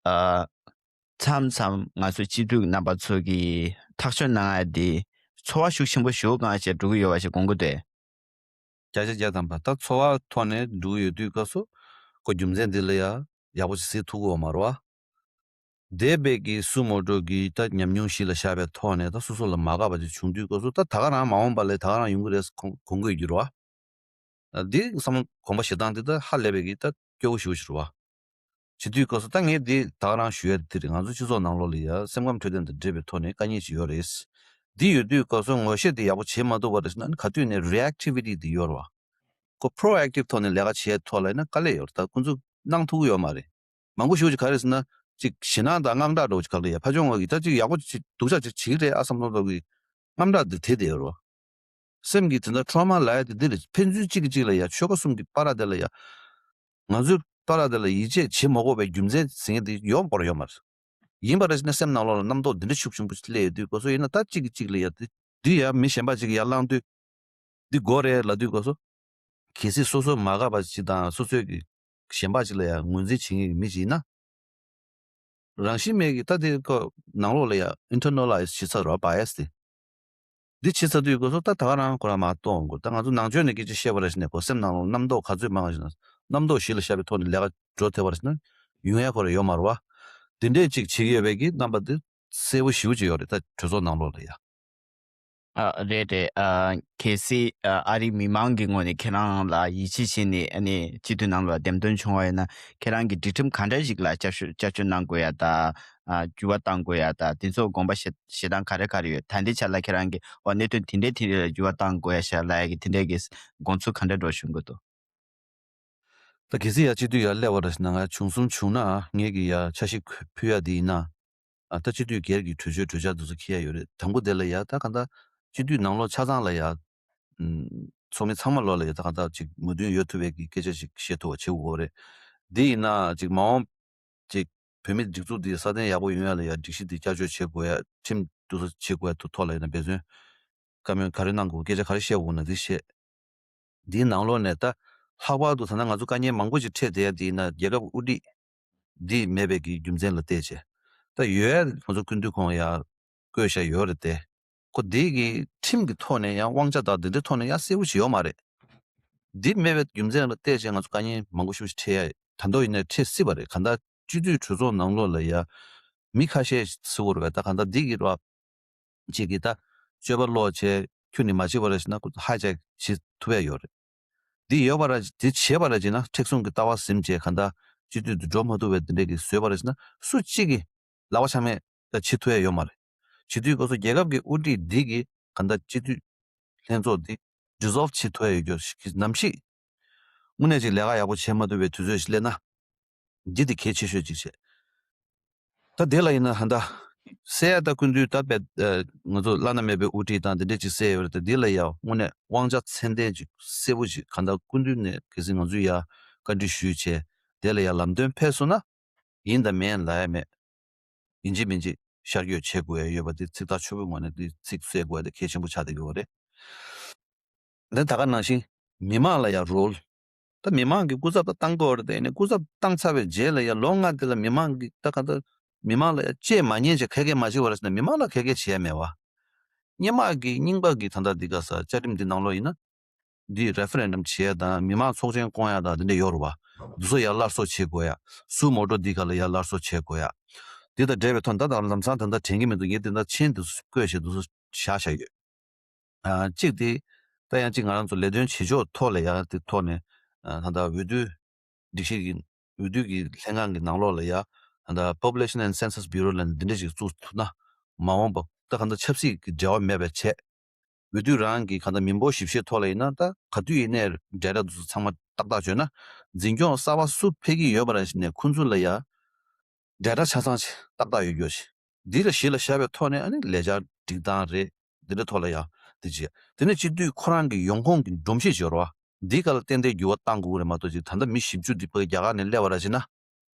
ཨ། མཚམས་མཚམས་ང་ཚོ་སྤྱི་འཐུས་རྣམ་པ་ཚོ་གིས་ཐག་གཅོད་གནང་ཡ་དེ་ཚོར་བ་ཤུགས་ཆེན་པོ་ཞིག་གང་བྱས་འགྲོ་གི་ཡོད་པ་ཞིག་དགོངས་ཀྱི་འདུག་བརྒྱ་ཆ་བརྒྱ་ཐམ་པ་ད་ཚོར་བ་ཐོག་ནས་འགྲོ་གི་ཡོད་དུས་སྐབས་སུ་ཁོ་རྒྱུ་མཚན་འདི་ལ་ཡ་ཡག་པོ་ཞིག་གཟིགས་ཐུབ་ཀྱི་ཡོད་མ་རེད་བ། འདས་པའི་གི་སུ་མོ་ཊོ་གི་ད་ཉམས་མྱོང་གཞི་ལ་བཞག་པའི་ཐོག་ནས་ད་སོ་སོ་ལ་མ་དགའ་བ་ཅིག་བྱུང་དུས་སྐབས་སུ་ད་ད་ག་རང་མ་འོངས་པ་ལ་ད་ག་རང་ཡོང་གི་རེད་དགོངས་དགོངས་ཀྱི་ཡོད་རེད་བ། འདི་བསམ་དགོངས་པ་བཞེས་སྟངས་འདི་ད་ཧ་ལས་པའི་གི་ད་སྐྱོ་བོ་ཞེ་པོ་ཞིག་རེད་བ། བྱེད་དུས་སྐབས་སུ་ད་ངས་འདི་ད་ག་རང་ཞུ་ཡ་འདི་རེད། ང་ཚོ་སྤྱི་ཚོགས་ནང་ལོགས་ལ་ཡ་སེམས་ཁམས་འཕྲོད་བསྟེན་དང་འབྲེལ་བའི་ཐོག་ནས་དཀའ་ངལ་ཅིག་ཡོད་རེད། འདི་ཡོད་དུས་སྐབས་སུ་ངོ་ཤེས་འདི་ཡག་པོ་བྱེད་མ་ཐུབ་པ་རེད་ཟེར་ན་ག་དུས་ནས་རི་ཨེག་ཊི་བི་ཊི་འདི་ཡོད་རེད་བ། ཁོ་པྲོ་ཨེག་ཊིབ་ཐོག་ནས་ལས་ཀ་བྱེད་ཡ་ཐོག་ལ་ཡིན་ན་དཀའ་ལས་ཡོད་རེད། ད་ཁོ་ཚོ་གནང་ཐུབ་ཀྱི་ཡོད་མ་རེད། མང་པོ་ཞེ་པོ་ཅིག་ག་རེ་ཟེར་ན་ཅིག་ཞེད་སྣང་དང་དངངས་སྐྲག་འདྲ་བོ་ཅིག་ག་ལ་ཡ་ཕར་ཕྱོགས་ངོས་ཀྱི་ད་ཅིག་ཡག་པོ་ཅིག་སྡུག་ཅག་ཅིག་བྱེད་ཀྱི་རེད་ཨ་བསམ་བློ་འདྲ་བོ་གི་དངངས་སྐྲག་འདི་དེ་དེ་ཡོད་རེད་བ། སེམས་ཀྱི་དེ་འདྲ་ཊོ་ར་མ་ལབ་ཡ་དེ་འདི་རེད། ཕན་ཚུན་གཅིག་གིས་གཅིག་ལ་ཡ་ཆོལ་ཁ་གསུམ་གྱི་བར་དེ་ལ་ཡ་ང་ཚོའི་བར་དེ་ལ་ཡིད་ཆེས་བྱེད་མ་དགོས་པའི་རྒྱུ་མཚན་ཟེར་མཁན་དེ་ཡོང་བར་ཡོད་མ་རེད། ཡིན་པ་རེད་ཟེར་ན་སེམས་ནང་ལོགས་ལ་རྣམ་རྟོག་འདི་འདྲ་ཤུགས་ཆེན་པོ་ཞིག་སླེབས་ཡོད་དུས་སྐབས་སུ་ཡིན་ན་ད་གཅིག་གིས་གཅིག་ལ་ཡ་དེ་འདི་ཡ་མི་གཞན་པ་ཅིག་གིས་ཡར་བསླངས་དུས་འདི་དགོས་རེད་ལབ་དུས་སྐབས་སུ་གལ་སྲིད་སོ་སོ་མ་དགའ་བ་ཅིག་དང་སོ་སོའི་གི་གཞན་པ་ཅིག་ལ་ཡ་ངོས་འཛིན་བྱེད་མཁན་གྱི་མི་ཅིག་ཡིན་ན། རང་བཞིན་མེད་ཀྱི་ད་དེ་ཁོ་ནང་ལོགས་ལ་ཡ་ཨིན་ཊར་ནལ་ལའི་ཛི་བྱེད་ཚར་བ་བ་ཡ་སི་དེ། འདི་བྱེད་ཚར་དུས་སྐབས་སུ་ད་ད་ག་རང་ཁོ་རང་མར་གཏོང་དགོས། ད་ང་ཚོ་ནང་ཆོས་ནས་སྐད་ཆ་བཤད་པ་རེད་ཟེར་ནས་ཁོ་སེམས་ནང་ལོགས་རྣམ་རྟོག་ག་ཚོད་མང་ཞིག་ན་རྣམ་རྟོག་གཞི་ལ་བཞག་པའི་ཐོག་ནས་ལས་ཀ་འགྲོ་ཐུབ་པ་རེད་ཟེར་ན་ཡོང་ཡ་ཁོ་རང་ཡོད་མ་རེད་བ། འདི་འདྲས་ཅིག་བྱེད་ཀྱི་ཡོད་པའི་གི་རྣམ་པ་འདི་གསལ་པོ་ཞེ་པོ་ཅིག་ཡོད་རེད་ད་གྲོས་ཚོགས་ནང་ལོགས་ལ་ཡ། ཨ་རེད་རེད། ཨ་གལ་སྲིད་ཨ་ཨ་རིའི་མི་མང་གི་ངོས་ནས་ཁྱེད་རང་ལ་ཡིད་ཆེས་བྱས་ནས་ཨ་ནི་སྤྱི་འཐུས་ནང་ལ་འདེམས་ཐོན་བྱུང་བ་ཡིན་ན་ཁྱེད་རང་གི་སྒྲིག་ཁྲིམས་ག་འདྲ་ཞིག་ལ་བསྐྱར་བཅོས་བསྐྱར་བཅོས་གནང་དགོས་ཡ་ད། ཨ་འགྱུར་བ་གཏང་དགོས་ཡ་ད་དེ་ཚོ་དགོངས་པ་བཞེས་བཞེས་སྟངས་ག་རེ་ག་རེ་ཡོད། ད་ལྟའི་ཆ་ལ་ཁྱེད་རང་གིས་འོ་གནད་དོན་དེ་འདྲས་དེ་འདྲས་ལ་འགྱུར་བ་གཏང་དགོས་ཡ་ཤག་ལབ་ཡ་གི་དེ་འདྲས་ཀྱི་དགོངས་ཚུལ་ག་འདྲས་འགྲོ་བཞིན་གྱི་འདུག་ད་གལ་སྲིད་ཡ་སྤྱི་འཐུས་ཡར་སླེབས་པ་རེད་ཟེར་ན་ང་བྱུང་གསུམ་བྱུང་ན་ངས་ཀྱི་ཡ་ཆ་ཤས་ཕུལ་ཡ་དེ་ཡིན་ན། ཨ་ད་སྤྱི་འཐུས་སྒེར་གྱི་གྲོས་ཆོད་གྲོས་འཆར་དེ་ཚོ་འཁྱེར་ཡ་ཡོད་རེད། དང་པོ་དེ་ལ་ཡ་ད་གང་ལྟར་སྤྱི་འཐུས་ནང་ལོགས་ཆ་ཚང་ལ་ཡ། ཚོགས་མི་ཚང་མ་ལོགས་ལ་ཡ་ད་གང་ལྟར་ཅིག་མོས་མཐུན་ཡོད་ཐུབ་པའི་གི་སྐད་ཆ་ཞིག་བཤད་ཐུབ་པ་བྱེད་དགོས་རེད། འདི་ཡིན་ན་ཅིག་མ་འོངས་ཅིག་བོད་མི་སྒྲིག་འཛུགས་འདི་སྲ་བརྟན་ཡག་པོ་ཡོང་ཡ་ལ་ཡ་སྒྲིག་གཞི་འདི་བསྐྱར་བཅོས་བྱེད་དགོས་ཡ་ཁྲིམས་འདུ་འཛོམས་བྱེད་དགོས་ཡ་དུ་ཐོག་ལ་ཡིན་ན་འབད་བརྩོན། བཀའ་མོལ་ག་རེ་གནང་དགོས་སྐད་ཆ་ག་རེ་བཤད་དགོས་ན་འདི་བཤད། འདིའི་ནང་ལོགས་ནས་ད་ལྷག་པར་དུ་ད་ལྟ་ང་ཚོ་དཀའ་ངལ་མང་པོ་ཞིག་འཕྲད་བསྡད་ཡ་འདི་ཡིན་ན་རྒྱལ་ཁབ་དབུ་ཁྲིད་འདི་མེད་པའི་གི་རྒྱུ་མཚན་ལ་བལྟས་བྱས། ད་ཡོད་ཡ་ཁོང་ཚོ་སྐུ་མདུན་ཁོང་ཡ་བསྐོས་བཞག་ཡོད་རེད་དེ། ཁོ་དེ་གི་ཁྲིམས་ཀྱི་ཐོག་ནས་ཡང་དབང་ཆ་དང་དེ་འདྲའི་ཐོག་ནས་ཡང་གསལ་པོ་ཞིག་ཡོད་མ་རེད། འདི་མེད་པའི་རྒྱུ་མཚན་ལ་བལྟས་བྱས་ང་ཚོ་དཀའ་ངལ་མང་པོ་ཞིག་འཕྲད་ཡ་ད་དུང་ཡིན་ནའི་འཕྲད་སྲིད་པ་རེད། གང་ལྟར་སྤྱི་འཐུས་གྲོས་ཚོགས་ནང་ལོགས་ལ་ཡ་མི་ཁ་ཤས་ཚུད་དགོས་རེད་པས། ད་གང་ལྟར་འདི་གི་ར་གཅིག་གིས་ད་སྤྱོད་པ་ལོག་བྱས་ཁྱོད་ནི་མ་བྱེད་པ་རེད་ཟེར་ན་ཁོ་ཧའི་ཇེག་བྱེད་ཐུབ་ཡ་ཡོད་རེད། འདི་ཡོད་པ་ར་འདི་བྱེད་པ་ར་བྱེད་ན་མཁྲེགས་བཟུང་གི་ལྟ་བ་ཟིན་བྱས་གང་ལྟར་སྤྱི་འཐུས་དུ་འགྲོ་མ་ཐུབ་པའི་འདི་འདྲས་ཀྱི་བཟོས་པ་རེད་ཟེར་ན་སུ་གཅིག་གིས་ལག་པ་འཆང་མེད་ད་བྱེད་ཐུབ་ཡ་ཡོད་མ་རེད། བྱེད་དུས་སྐབས་སུ་རྒྱལ་ཁབ་ཀྱི་དབུ་ཁྲིད་འདི་གིས་གང་ལྟར་སྤྱི་འཐུས་ལྷན་ཚོགས་འདི་ཌི་སོལ་བ་བྱེད་ཐུབ་ཡ་ཡོད་རྒྱུ་ཞིག་གི་ནམ་ཞིག་དངོས་གནས་ཅིག་ལས་ཀ་ཡག་པོ་བྱེད་མ་ཐུབ་པའི་དུས་ཚོད་ཞིག་སླེབས་ན། འདི་དེ་གལ་ཆེ་ཤོས་ཅིག་བྱས། ད་དེ་ལ་ཡིན་ན་ཧ་ད་གསལ་ཡ་ད་སྐུ་མདུན་ད་པད་ང་ཚོ་བླ་ན་མེད་པའི་དབུ་ཁྲིད་དང་འདི་འདྲས་ཅིག་གསལ་ཡོད་རེད། ད་འདི་ལ་ཡ་དངོས་གནས་དབང་ཆ་ཚད་ལྡན་ཅིག་གསལ་པོ་ཅིག་གང་ལྟར་སྐུ་མདུན་ནས་གལ་སྲིད་ང་ཚོས་ཡ་བཀའ་འདྲི་ཞུས་བྱས་དེ་ལ་ཡ་ལམ་སྟོན་ཕེབས་སོང་ན་ཡིན་དང་མིན་ལབ་ཡ་མེད། ཡིན་གཅིག་མིན་གཅིག་ཤར་བསྐྱོད་བྱེད་དགོས་ཡ་ཡོད་པ་དེ་ཚིག་ཐག་ཆོད་པོའི་ངོས་ནས་དེ་ཚིག་གསལ་དགོས་ཡ་དེ་གལ་ཆེན་པོ་ཆགས་བསྡད་ཀྱི་ཡོད་རེད། འདི་ད་ག་ནང་བཞིན་མི་མང་ལ་ཡང་རོལ། ད་མི་མང་གི་སྐུ་ཚབ་ད་བཏང་དགོས་རེད་དེ་ནི་སྐུ་ཚབ་བཏང་ཚར་བའི་རྗེས་ལ་ཡང་ལོ་ལྔ་དེ་ལ་མི་མང་གི་ད་ག་ད་མི་མང་ལ་ཡང་བཅད་མ་ཉན་ཅིག་ཁ་སྐད་མ་བྱེད་པ་རེད་ཟེར་ན་མི་མང་ལ་ཁ་སྐད་བྱེད་ཡ་མེད་བ། སྔོན་མ་གི་རྙིང་པ་གི་ད་ལྟ་འདི་ག་ས་བཅའ་ཁྲིམས་འདི་ནང་ལོགས་ཡིན་ན། འདི་རེ་ཕེ་རེན་ཌམ་བྱེད་ཡ་དང་མི་མང་ཚོགས་ཆེན་བསྐོང་ཡ་དང་འདི་འདྲ་ཡོད་རེད་བ། འདི་ཚོ་ཡར་སླར་གསོ་བྱེད་དགོས་ཡ། སུ་མོ་ཊ་འདི་ག་ལ་ཡར་སླར་གསོ་བྱེད་དགོས་ཡ། འདི་དང་འབྲེལ་བའི་ཐོག་ད་ད་ལམ་སང་ད་ལྟ་དྲན་གྱི་མི་འདུག་ངས་འདི་འདྲ་མཆན་འདི་ཚོ་བཀོད་བྱས་འདི་ཚོ་བཞག་བཞག་ཡོད། ཨ་གཅིག་དེ་ད་ཡང་གཅིག་ང་རང་ཚོ་ལས་དོན་བྱེད་ཕྱོགས་ཐོག་ལ་ཡང་དེ་ཐོག་ནས་ཨ་ད་ལྟ་འོས་བསྡུ་སྒྲིག་གཞི་གི་འོས་བསྡུ་གི་ལྷན་ཁང་གི་ནང་ལོགས་ལ་ཡང་ད་ལྟ་Population and Census Bureau ལ་འདི་འདྲ་ཞིག་བཙུགས་ཐུབ་ན་མ་འོངས་པ་ད་གང་ལྟར་ཆབ་སྲིད་ཀྱི་འབྲེལ་བ་མེད་པའི་ཆེད་འོས་བསྡུ་རང་གི་གང་ལྟར་མི་འབོར་ཞིབ་བཤེར་ཐོག་ལ་ཡིན་ན་ད་ག་དུས་ཡིན་ནའི་འབྲེལ་སྒྲ་དེ་ཚོ་ཚང་མ་ཏག་ཏག་བྱོས་ན་འཛིན་སྐྱོང་གསར་པ་སུ་ཕེབས་ཀྱི་ཡོད་པ་ར་ཞིག་ནས་ཁོང་ཚོ་ལ་ཡང་འབྲེལ་སྒྲ་ཆ་ཚང་ཞིག་ཏག་ཏག་ཡོད་རྒྱུ་ཞིག་འདི་ལ་གཞི་ལ་བཞག་པའི་ཐོག་ནས་ཨ་ནི་ལས་འཆར་སྒྲིག་སྟངས་རེད། འདི་འདྲ་ཐོག་ལ་ཡང་འདི་བྱས། དེ་ནས་སྤྱི་འཐུས་ཁོ་རང་གི་ཡོང་ཁུངས་ཀྱི་སྒྲོམ་གཞི་ཅིག་ཡོད་རེད་བ། འདི་ག་ལ་ཏན་ཏན་འགྱུར་བ་གཏང་དགོས་ཀྱི་རེད་མ་གཏོགས་ཅིག་ད་ལྟ་མི་བཞི་བཅུ་འདི་ཕ་གི་རྒྱ་གར་ནས་སླེབས་པ་ར་ཞིག་ན།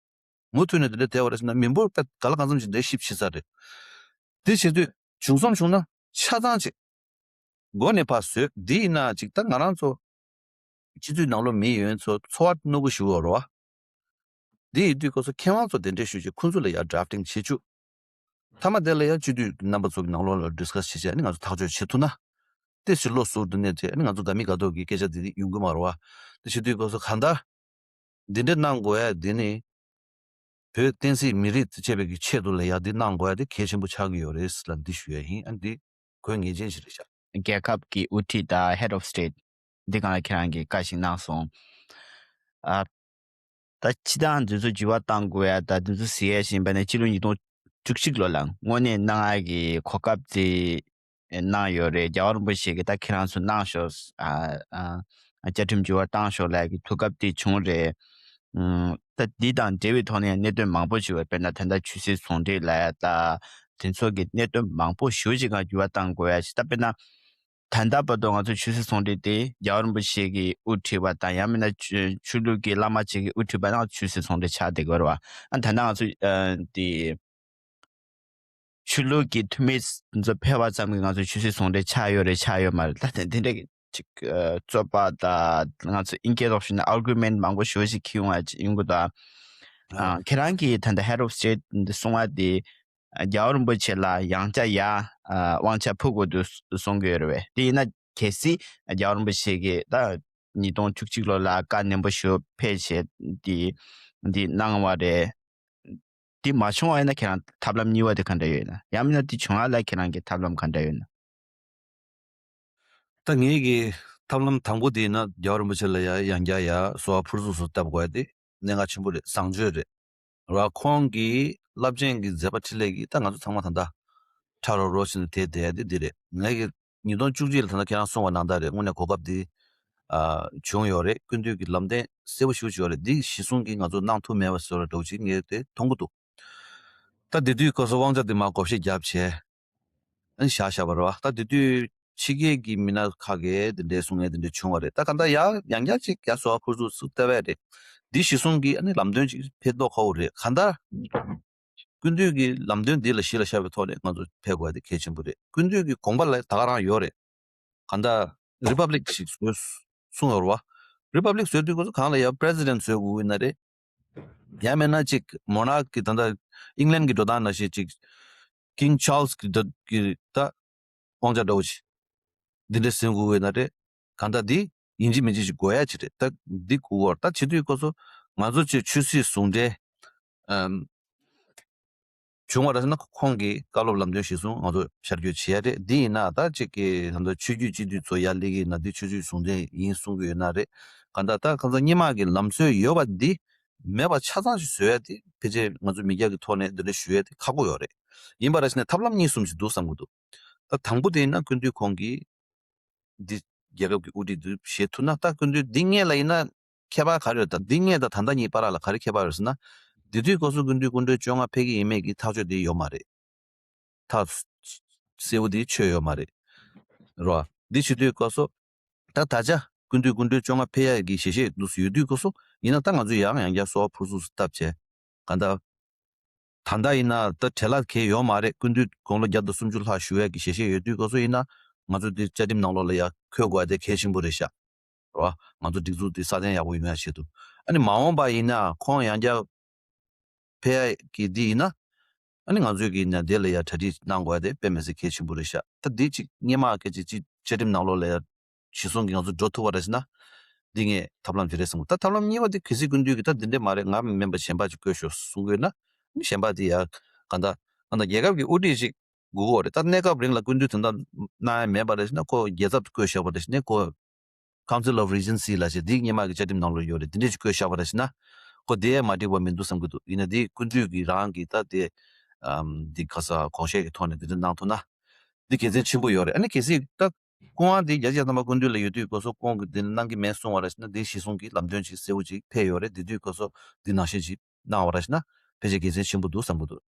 མུ་མཐུད་ནས་འདི་འདྲ་བསྡད་པ་ར་ཞིག་ན་མི་འབོར་དཔེ་ག་ལ་གང་འཚམ་ཞིག་འདི་ཞིབ་ཕྱི་ས་རེད། འདི་བྱེད་དུས་བྱུང་སོང་བྱུང་ན་ཆ་ཚང་ཅིག་མགོ་ནས་ཕར་བཟོས་འདི་ཡིན་ན་ཅིག་ད་ང་རང་ཚོ་སྤྱི་འཐུས་ནང་ལོགས་མི་ཡོད་ཚོ་འཚོ་བ་རྣོ་པོ་ཞིག་ཡོད་རེད་བ། འདི་ཡིན་དུས་སྐབས་སུ་མཁས་དབང་ཚོ་གདན་འདྲེན་ཞུས་བྱས་ཁོང་ཚོ་ལ་ཡར་ཌ་རབ་ཊིང་བྱེད་བཅུག་མཐའ་མ་དེ་ལ་ཡང་སྤྱི་འཐུས་རྣམ་པ་ཚོ་གི་ནང་ལོགས་ལ་ཌིས་ཀ་སི་བྱེད་བྱས་ནི་ང་ཚོ་ཐག་གཅོད་བྱེད་ཐུབ་ན། ཏོག་ཙམ་བློ་གཟུར་དུ་གནས་བྱས་ནི་ང་ཚོ་དགའ་མི་དགའ་མདོག་གི་སྐད་ཆ་འདི་ཡོང་གི་མ་རེད་བ། དེ་བྱེད་དུས་སྐབས་སུ་གང་ལྟར་འདི་འདྲ་གནང་དགོས་ཡ་འདི་ནི་བོད་བསྟན་སྲིད་མི་རིགས་དེ་བྱས་པའི་གི་ཆེད་དུ་ལ་ཡ་འདི་གནང་དགོས་ཡ་འདི་གལ་ཆེན་པོ་ཆགས་ཀྱི་ཡོད་རེད་ལ་འདི་ཞུ་ཡ་ཡིན། ཨ་འདི་དགོས་ངེས་ཅན་ཞིག་རེད་ཤག་རྒྱལ་ཁབ་ཀྱི་དབུ་ཁྲིད་དང་Head of State འདི་སྒང་ལ་ཁྱེད་རང་གིས་བཀའ་ཞིག་གནང་སོང་། ཨ། ད་སྤྱི་བཏང་འདི་ཚོ་འགྱུར་བ་གཏང་དགོས་ཡ་ད་འདི་ཚོ་ཟེར་ཡ་བཞིན་པ་ནས་སྤྱི་ལོ་ཉིས་སྟོང་བཅུ་གཅིག་ལོ་ལ་དངོས་གནས་གནང་ཡ་གི་གོ་སྐབས་དེ་གནང་ཡོད་རེད། རྒྱལ་བ་རིན་པོ་ཆེ་གིས་ད་ཁྱེད་རང་ཚོ་གནང་ཤོག་ཨ་ཨ་བཅའ་ཁྲིམས་འགྱུར་བ་གཏང་ཤོག་ལབ་ཡ་གི་ཐུགས་སྐབས་དེ་བྱུང་རེད། ཨུམ། ད་འདི་དང་འབྲེལ་བའི་ཐོག་ནས་གནད་དོན་མང་པོ་ཞིག་ཡོད་རེད། དཔེར་ན་ད་ལྟ་ཆོས་སྲིད་ཟུང་འབྲེལ་ལབ་ཡ་ད་དེ་ཚོ་གི་གནད་དོན་མང་པོ་ཞེ་པོ་ཅིག་སྒང་འགྱུར་བ་གཏང་དགོས་ཡ་ཞིག་ད་དཔེར་ན། ད་ལྟ་བར་དུ་ང་ཚོ་ཆོས་སྲིད་ཟུང་འབྲེལ་དེ་རྒྱལ་བ་རིན་པོ་ཆེ་གིས་དབུ་ཁྲིད་པ་དང་ཡང་མིན་ན་ཆོས་ཆོས་ལུགས་ཀྱི་བླ་མ་ཅིག་གིས་དབུ་ཁྲིད་པ་ནང་ཆོས་སྲིད་ཟུང་འབྲེལ་ཆགས་བསྡད་ཀྱི་ཡོད་རེད་བ། ཨ་ད་ལྟ་ང་ཚོ་ཨ་དེ་ཆོས་ལུགས་ཀྱི་འཐུས་མི་ཚོ་ཕེབས་པ་ཙམ་གྱིས་ང་ཚོ་ཆོས་སྲིད་ཟུང་འབྲེལ་ཆགས་ཡོད་རེད་ཆགས་ཡོད་མ་རེད། ད་དེ་དེ་འདྲ་གི་ཅིག་ཨ་རྩོད་པ་དང་ང་ཚོ་ཨིན་སྐད་ཐོག་ཞུས་ན་ཨར་གུ་མེན་ཊི་མང་པོ་ཞེ་པོ་ཞིག་འཁྱེར་ཡོང་བ་ཅིག་ཡོང་གི་འདུག་ཨ་ཨ་ཁྱེད་རང་གིས་ད་ལྟ་Head of State འདི་གསུང་བ་དེ། རྒྱལ་བ་རིན་པོ་ཆེ་ལ་ཡང་བསྐྱར་ཡ་དབང་ཆ་ཕུལ་དགོས་འདུག་གསུང་གི་ཡོད་རེད་པས། དེ་ཡིན་ན་གལ་སྲིད་རྒྱལ་བ་རིན་པོ་ཆེ་གིས་ད་ཉིས་སྟོང་བཅུ་གཅིག་ལོ་ལ་བཀའ་ནན་པོ་ཞིག་ཕེབས་བྱས་འདི་འདི་གནང་བ་རེད། འདི་མ་བྱུང་བ་ཡིན་ན་ཁྱེད་རང་ཐབས་ལམ་གཉིས་པ་དེ་ག་འདྲ་ཡོད་ན། ཡང་མིན་ན་འདི་བྱུང་བ་ལ་ཁྱེད་རང་གི་ཐབས་ལམ་ག་འདྲ་ཡོད་ན། ད་ངེད་ཀྱི་ཐབས་ལམ་དང་པོ་དེ་ཡིན་ན་རྒྱལ་བ་རིན་པོ་ཆེ་ལ་ཡ་ཡང་བསྐྱར་ཡ་གསོལ་བ་ཕུར་ཚུགས་སུ་བཏབ་དགོས་ཡ་དེ་གནད་འགག་ཆེན་པོ་རེད། བཟང་སྤྱོད་རེད། ར་ཁོང་གི་རླབས་ཆེན་གྱི་མཛད་པ་འཕྲིན་ལས་ཀྱིས་ད་ང་ཚོ་ཚང་མ་ད་ལྟ་ཁྲ་རོ་རོ་བྱས་ནས་དེད་བསྡད་ཡ་དེ་འདི་རེད། ངེད་ཀྱི་ཉིས་སྟོང་བཅུ་གཅིག་ལ་ད་ལྟ་ཁྱེད་རང་གསུངས་པ་ནང་ལྟར་རེད། དངོས་གནས་གོ་སྐབས་འདི་ཨ་བྱུང་ཡོད་རེད། སྐུ་མདུན་གྱི་ལམ་སྟོན་གསལ་པོ་ཞེ་པོ་ཅིག་ཡོད་རེད། འདི་གཞི་བཟུང་གིས་ང་ཚོ་གནང་ཐུབ་མེད་པ་བཟོ་འདྲ་བོ་ཅིག་ངས་དེ་མཐོང་གི་འདུག་ད་དེ་དུས་སྐབས་སུ་དབང་ཆ་དེ་མར་བགོ་བཤའ་བརྒྱབ་བྱས། ཨ་ནི་བཞག་བཞག་པ་རེད་བ། ད་དེ་དུས་ཕྱི་རྒྱལ་གྱི་མི་སྣ་ཁག་གིས་དེ་འདྲའི་གསུང་ཡས་དེ་འདྲ་བྱུང་བ་རེད། ད་གང་ལྟར་ཡང་ཡང་བསྐྱར་ཅིག་ཡར་གསོལ་བ་ཕུར་ཚུགས་སུ་བཏབ་ཡས་རེད། འདི་གཞི་བཟུང་གིས་ཨ་ནི་ལམ་སྟོན་ཅིག་ཕེབས་མདོག་ཁ་པོ་རེད། གང་ལྟར་སྐུ་མདུན་གྱི་ལམ་སྟོན་འདི་ལ་གཞི་ལ་བཞག་པའི་ཐོག་ནས་ང་ཚོ་ཕེབས་དགོས་ཡ་དེ་གལ་ཆེན་པོ་རེད། སྐུ་མདུན་གྱི་དགོངས་པ་ལ་ད་ག་རང་ཡོད་རེད། གང་ལྟར་རི་པབ་ལིག་ཞིག་བཟོས་གསུངས་ཡོད་རེད་བ། རི་པབ་ལིག་བཟོས་དུས་ཁོ་ཚོ་གང་ལ་ཡང་པི་རེ་སི་ཌེན་ཊི་བཟོས་དགོས་ཀྱི་ཡིན་ན་རེད། ཡང་མིན་ན་ཅིག་མོ་ནར་ཁི་ད་ལྟ་ཨིང་ལན་གྱི་འགྲོ་སྟངས་ནང་བཞིན་ཅིག་ཀིང་ཆཱལ་སི་གི་ད་གི་ད་ དབང་ཆ་འདྲ་བོ་ཅིག་འདི་འདྲ་ཟིན་དགོས་ཀྱི་ན་རེད། གང་ལྟར་འདི་ཡིན་གཅིག་མིན་གཅིག་ཅིག་དགོས་ཡ་ཅིག་རེད། ད་འདི་དགོས་བར་ད་བྱེད་དུས་སྐོར་སོ་ང་ཚོ་ཅིག་ཆོས་སྲིད་ཟུང་འབྲེལ་ཨམ། བྱུང་བ་རེད་ཟེར་ན་ཁོང་གིས་བཀའ་སློབ་ལམ་སྟོན་གཞིར་བཟུང་ང་ཚོ་ཤར་བསྐྱོད་བྱེད་ཡ་རེད། འདི་ཡིན་ན་ད་ཅིག་གི་ད་ལྟ་ཆོས་བརྒྱུད་སྤྱི་འཐུས་ཚོ་ཡར་སླེབས་ཀྱི་ཡིན་ན་འདི་ཆོས་བརྒྱུད་ཟུང་འབྲེལ་ཡིན་གསུང་གི་ཡོད་ན་རེད། གང་ལྟར་ད་གང་ཟག་སྔོན་མ་གི་ལམ་སྲོལ་ཡོད་པ་འདི་མེད་པ་ཆ་ཚང་ཞིག་བཟོ་ཡ་དེ་ཕལ་ཆེར་ང་ཚོ་མི་སྐྱ་གི་ཐོག་ནས་འདི་འདྲ་ཞུ་ཡ་དེ་ཁག་པོ་ཡོད་རེད། ཡིན་པ་རེད་ཟེར་ན་ཐབས་ལམ་གཉིས་གསུམ་ཞིག་འདུག་བསམ་གི་འདུག་ད་དང་པོ་དེ་ཡིན་ན་སྐུ་མདུན་ཁོང་གིས་འདི་རྒྱལ་ཁབ་ཀྱི་དབུ་ཁྲིད་འདི་བཞེས་ཐུབ་ན་ད་སྐུ་མདུན་འདི་སྔོན་ལ་ཡིན་ན་ཁྱད་པར་ག་རེ་ཡོད། ད་འདི་སྔོན་དང་ད་ལྟ་གཉིས་བར་ལ་ག་རེ་ཁྱད་པར་ཡོད་ཟེར་ན། འདི་དུས་སྐབས་སུ་སྐུ་མདུན་སྐུ་ཕྲེང་བཅོ་ལྔ་ཕེབས་ཀྱི་ཡིན་མེད་ཀྱི་ཐག་གཅོད་འདི་ཡོད་མ་རེད། ཐག་གསལ་བོ་འདི་ཆོད་ཡོད་མ་རེད། རོ། འདི་བྱེད་དུས་སྐབས་སུ་ད་ད་ཆ་སྐུ་མདུན་སྐུ་ཕྲེང་བཅོ་ལྔ་ཕེབས་ཡ་གི་ཞལ་བཞེས་འདུག་སེ་ཡོད་དུས་སྐབས་སུ་ཡིན་ན་ད་ང་ཚོས་ཡང་ཡང་བསྐྱར་གསོལ་བ་ཕུར་ཚུགས་སུ་བཏབ་བྱས། གང་ལྟར། ད་ལྟ་ཡིན་ན་ད་བྲེལ་བ་གང་ཡང་ཡོད་མ་རེད། སྐུ་མདུན་དགུང་ལོ་བརྒྱ་དང་སུམ་ཅུ་ལྷག་བཞུགས་ཡས་ཀྱི་ཞལ་བཞེས་ཡོད་དུས་སྐབས་སུ་ཡིན་ན་ང་ཚོ་འདི་བཅའ་ཁྲིམས་ནང་ལོགས་ལ་ཡང་འཁོད་དགོས་ཡ་དེ་གལ་ཆེན་པོ་རེད་ཤག་རེད་བ། ང་ཚོ་སྒྲིག་འཛུགས་འདི་སྲ་བརྟན་ཡག་པོ་ཡོང་ཡ་ཆེད་དུ། ཨ་ནི་མ་འོངས་པ་ཡིན་ན་ཁོང་ཡང་བསྐྱར་ཕེབས་ཡ་གི་འདི་ཡིན་ན། ཨ་ནི་ང་ཚོས་ཀྱི་ཡིན་ན་དེ་ལ་ཡང་གྲ་སྒྲིག་གནང་དགོས་ཡ་དེ་དཔེ་མི་སྲིད་གལ་ཆེན་པོ་རེད་ཤག་ད་འདི་ཅིག་སྔོན་མ་སྐད་ཆ་ཅིག་བཅའ་ཁྲིམས་ནང་ལོགས་ལ་ཡང་གཞི་བཟུང་གིས་ང་ཚོ་འགྲོ་ཐུབ་པ་རེད་ཟེར་ན། འདི་ངས་ཐབས་ལམ་ཅིག་རེད་བསམ་གི། ད་ཐབས་ལམ་གཉིས་པ་དེ་གལ་སྲིད་སྐུ་མདུན་གྱིས་ད་འདི་འདྲས་མ་རེད། ང་མིན་པ་གཞན་པ་ཅིག་བསྐོས་ཤོག་གསུང་གི་ཡོད་ན། ཨ་ནི་གཞན་པ་དེ་ཡང་གང་ལྟར་གང་ལྟར་རྒྱལ་ཁབ་ཀྱི་དབུ་ཁྲིད་ཅིག་དགོས་ཀྱི་ཡོད་རེད། ད་གནས་སྐབས་རིང་ལ་སྐུ་མདུན་དོན་དག་གནང་ཡ་མེད་པ་རེད་ཟེར་ན་ཁོ་རྒྱལ་ཚབ་ཏུ་བསྐོས་བཞག་པ་རེད་ཟེར་ན་ཁོ། Council of Regency ལབ་བྱས་འདི་སྔོན་མ་གི་བཅའ་ཁྲིམས་ནང་ལོགས་ཡོད་རེད། འདི་འདྲས་ཅིག་བསྐོས་བཞག་པ་རེད་ཟེར་ན། ཁོ་དེ་ཡང་མ་འགྲིག་པ་མི་འདུག་བསམ་གྱི་འདུག་ཡིན་ན་འདི་སྐུ་མདུན་གྱིས་རང་གི་ད་དེ་ཨམ་འདི་ག་ས་དགོངས་བཞེས་ཀྱི་ཐོག་ནས་འདི་འདྲ་གནང་ཐུབ་ན་འདི་དགེ་མཚན་ཆེན་པོ་ཡོད་རེད། ཨ་ནི་གལ་སྲིད་ད་སྐུ་དབང་འདི་བརྒྱ་ཆ་བརྒྱ་ཐམ་པ་སྐུ་མདུན་ལ་ཡོད་དུས་སྐབས་སུ་ཁོང་གིས་འདི་གནང་གི་མེད་གསུང་བ་རེད་ཟེར་ན་འདི་གཞི་བཟུང་གི་ལམ་སྟོན་ཅིག་གསལ་བོ་ཅིག་ཕེབས་ཡོད་རེད། འདི་དུས་སྐབས་སུ་འདི་ནང་བཞིན་ཅིག་གནང་བ་རེད་ཟེར་ན་ཕལ་ཆེར་དགེ་མཚན་ཆེན་པོ་འདུག་བསམ་གྱི་འདུག་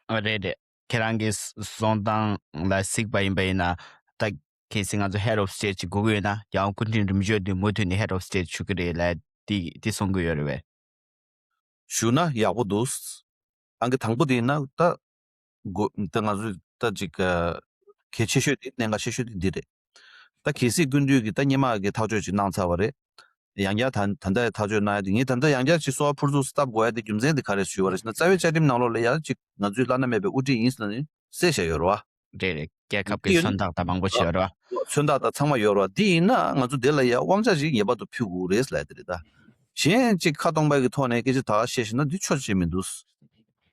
ཨ་རེད་རེད། ཁྱེད་རང་གི་གསུང་སྟངས་ལ་གཟིགས་པ་ཡིན་པ་ཡིན་ན་ད་གལ་སྲིད་ང་ཚོ་Head of State ཅིག་དགོས་ཀྱི་ཡོད་ན་རྒྱལ་དབང་སྐུ་ཕྲེང་རིམ་བྱོན་དེ་མུ་མཐུད་ནས་Head of State ཞུ་གི་རེད་ལབ་དེ་དེ་གསུང་གི་ཡོད་རེད་བས། ཞུ་ན་ཡག་པོ་འདུག་ཨང་ཀི་དང་པོ་དེ་ཡིན་ན་ད་དགོས་ད་ང་ཚོས་ད་ཅིག་གལ་ཆེ་ཤོས་དེ་གནད་འགག་ཆེ་ཤོས་དེ་འདི་རེད། ད་གལ་སྲིད་སྐུ་མདུན་གྱིས་ད་སྔོན་མ་གི་ཐག་གཅོད་ཅིག་གནང་ཚར་བ་རེད། ཡང་བསྐྱར་ད་ད་ལྟ་ཐག་གཅོད་གནང་ཡ་དེ་ངས་ད་ལྟ་ཡང་བསྐྱར་ཅིག་གསོལ་བ་ཕུར་ཚུགས་སུ་བཏབ་དགོས་ཡ་དེ་རྒྱུ་མཚན་དེ་ག་རེ་ཞུས་པ་རེད་ཟེར་ན་རྩ་བའི་བཅའ་ཁྲིམས་ནང་ལོགས་ལ་ཡང་ཅིག་ང་ཚོའི་བླ་ན་མེད་པའི་དབུ་ཁྲིད་ཡིན་ཟེར་ནས་གསལ་བཞག་ཡོད་རེད་བ། རེད་རེད། རྒྱལ་ཁབ་ཀྱི་མཚོན་རྟགས་དང་མང་པོ་ཞིག་ཡོད་རེད་བ། མཚོན་རྟགས་དང་ཚང་མ་ཡོད་རེད་བ། དེ་ཡིན་ན་ང་ཚོ་དེ་ལ་ཡང་དབང་ཆ་ཞིག་ངེས་པར་དུ་ཕུལ་དགོས་རེད་ལབ་དེ་རེད་ད། གཞན་ཅིག་ཁ་སྟོང་པ་གི་ཐོག་ནས་སྐད་ཆ་ད་ག་བཤད་ཤེས་ན་འདི་ཆོ་ཅིག་མི་འདུག་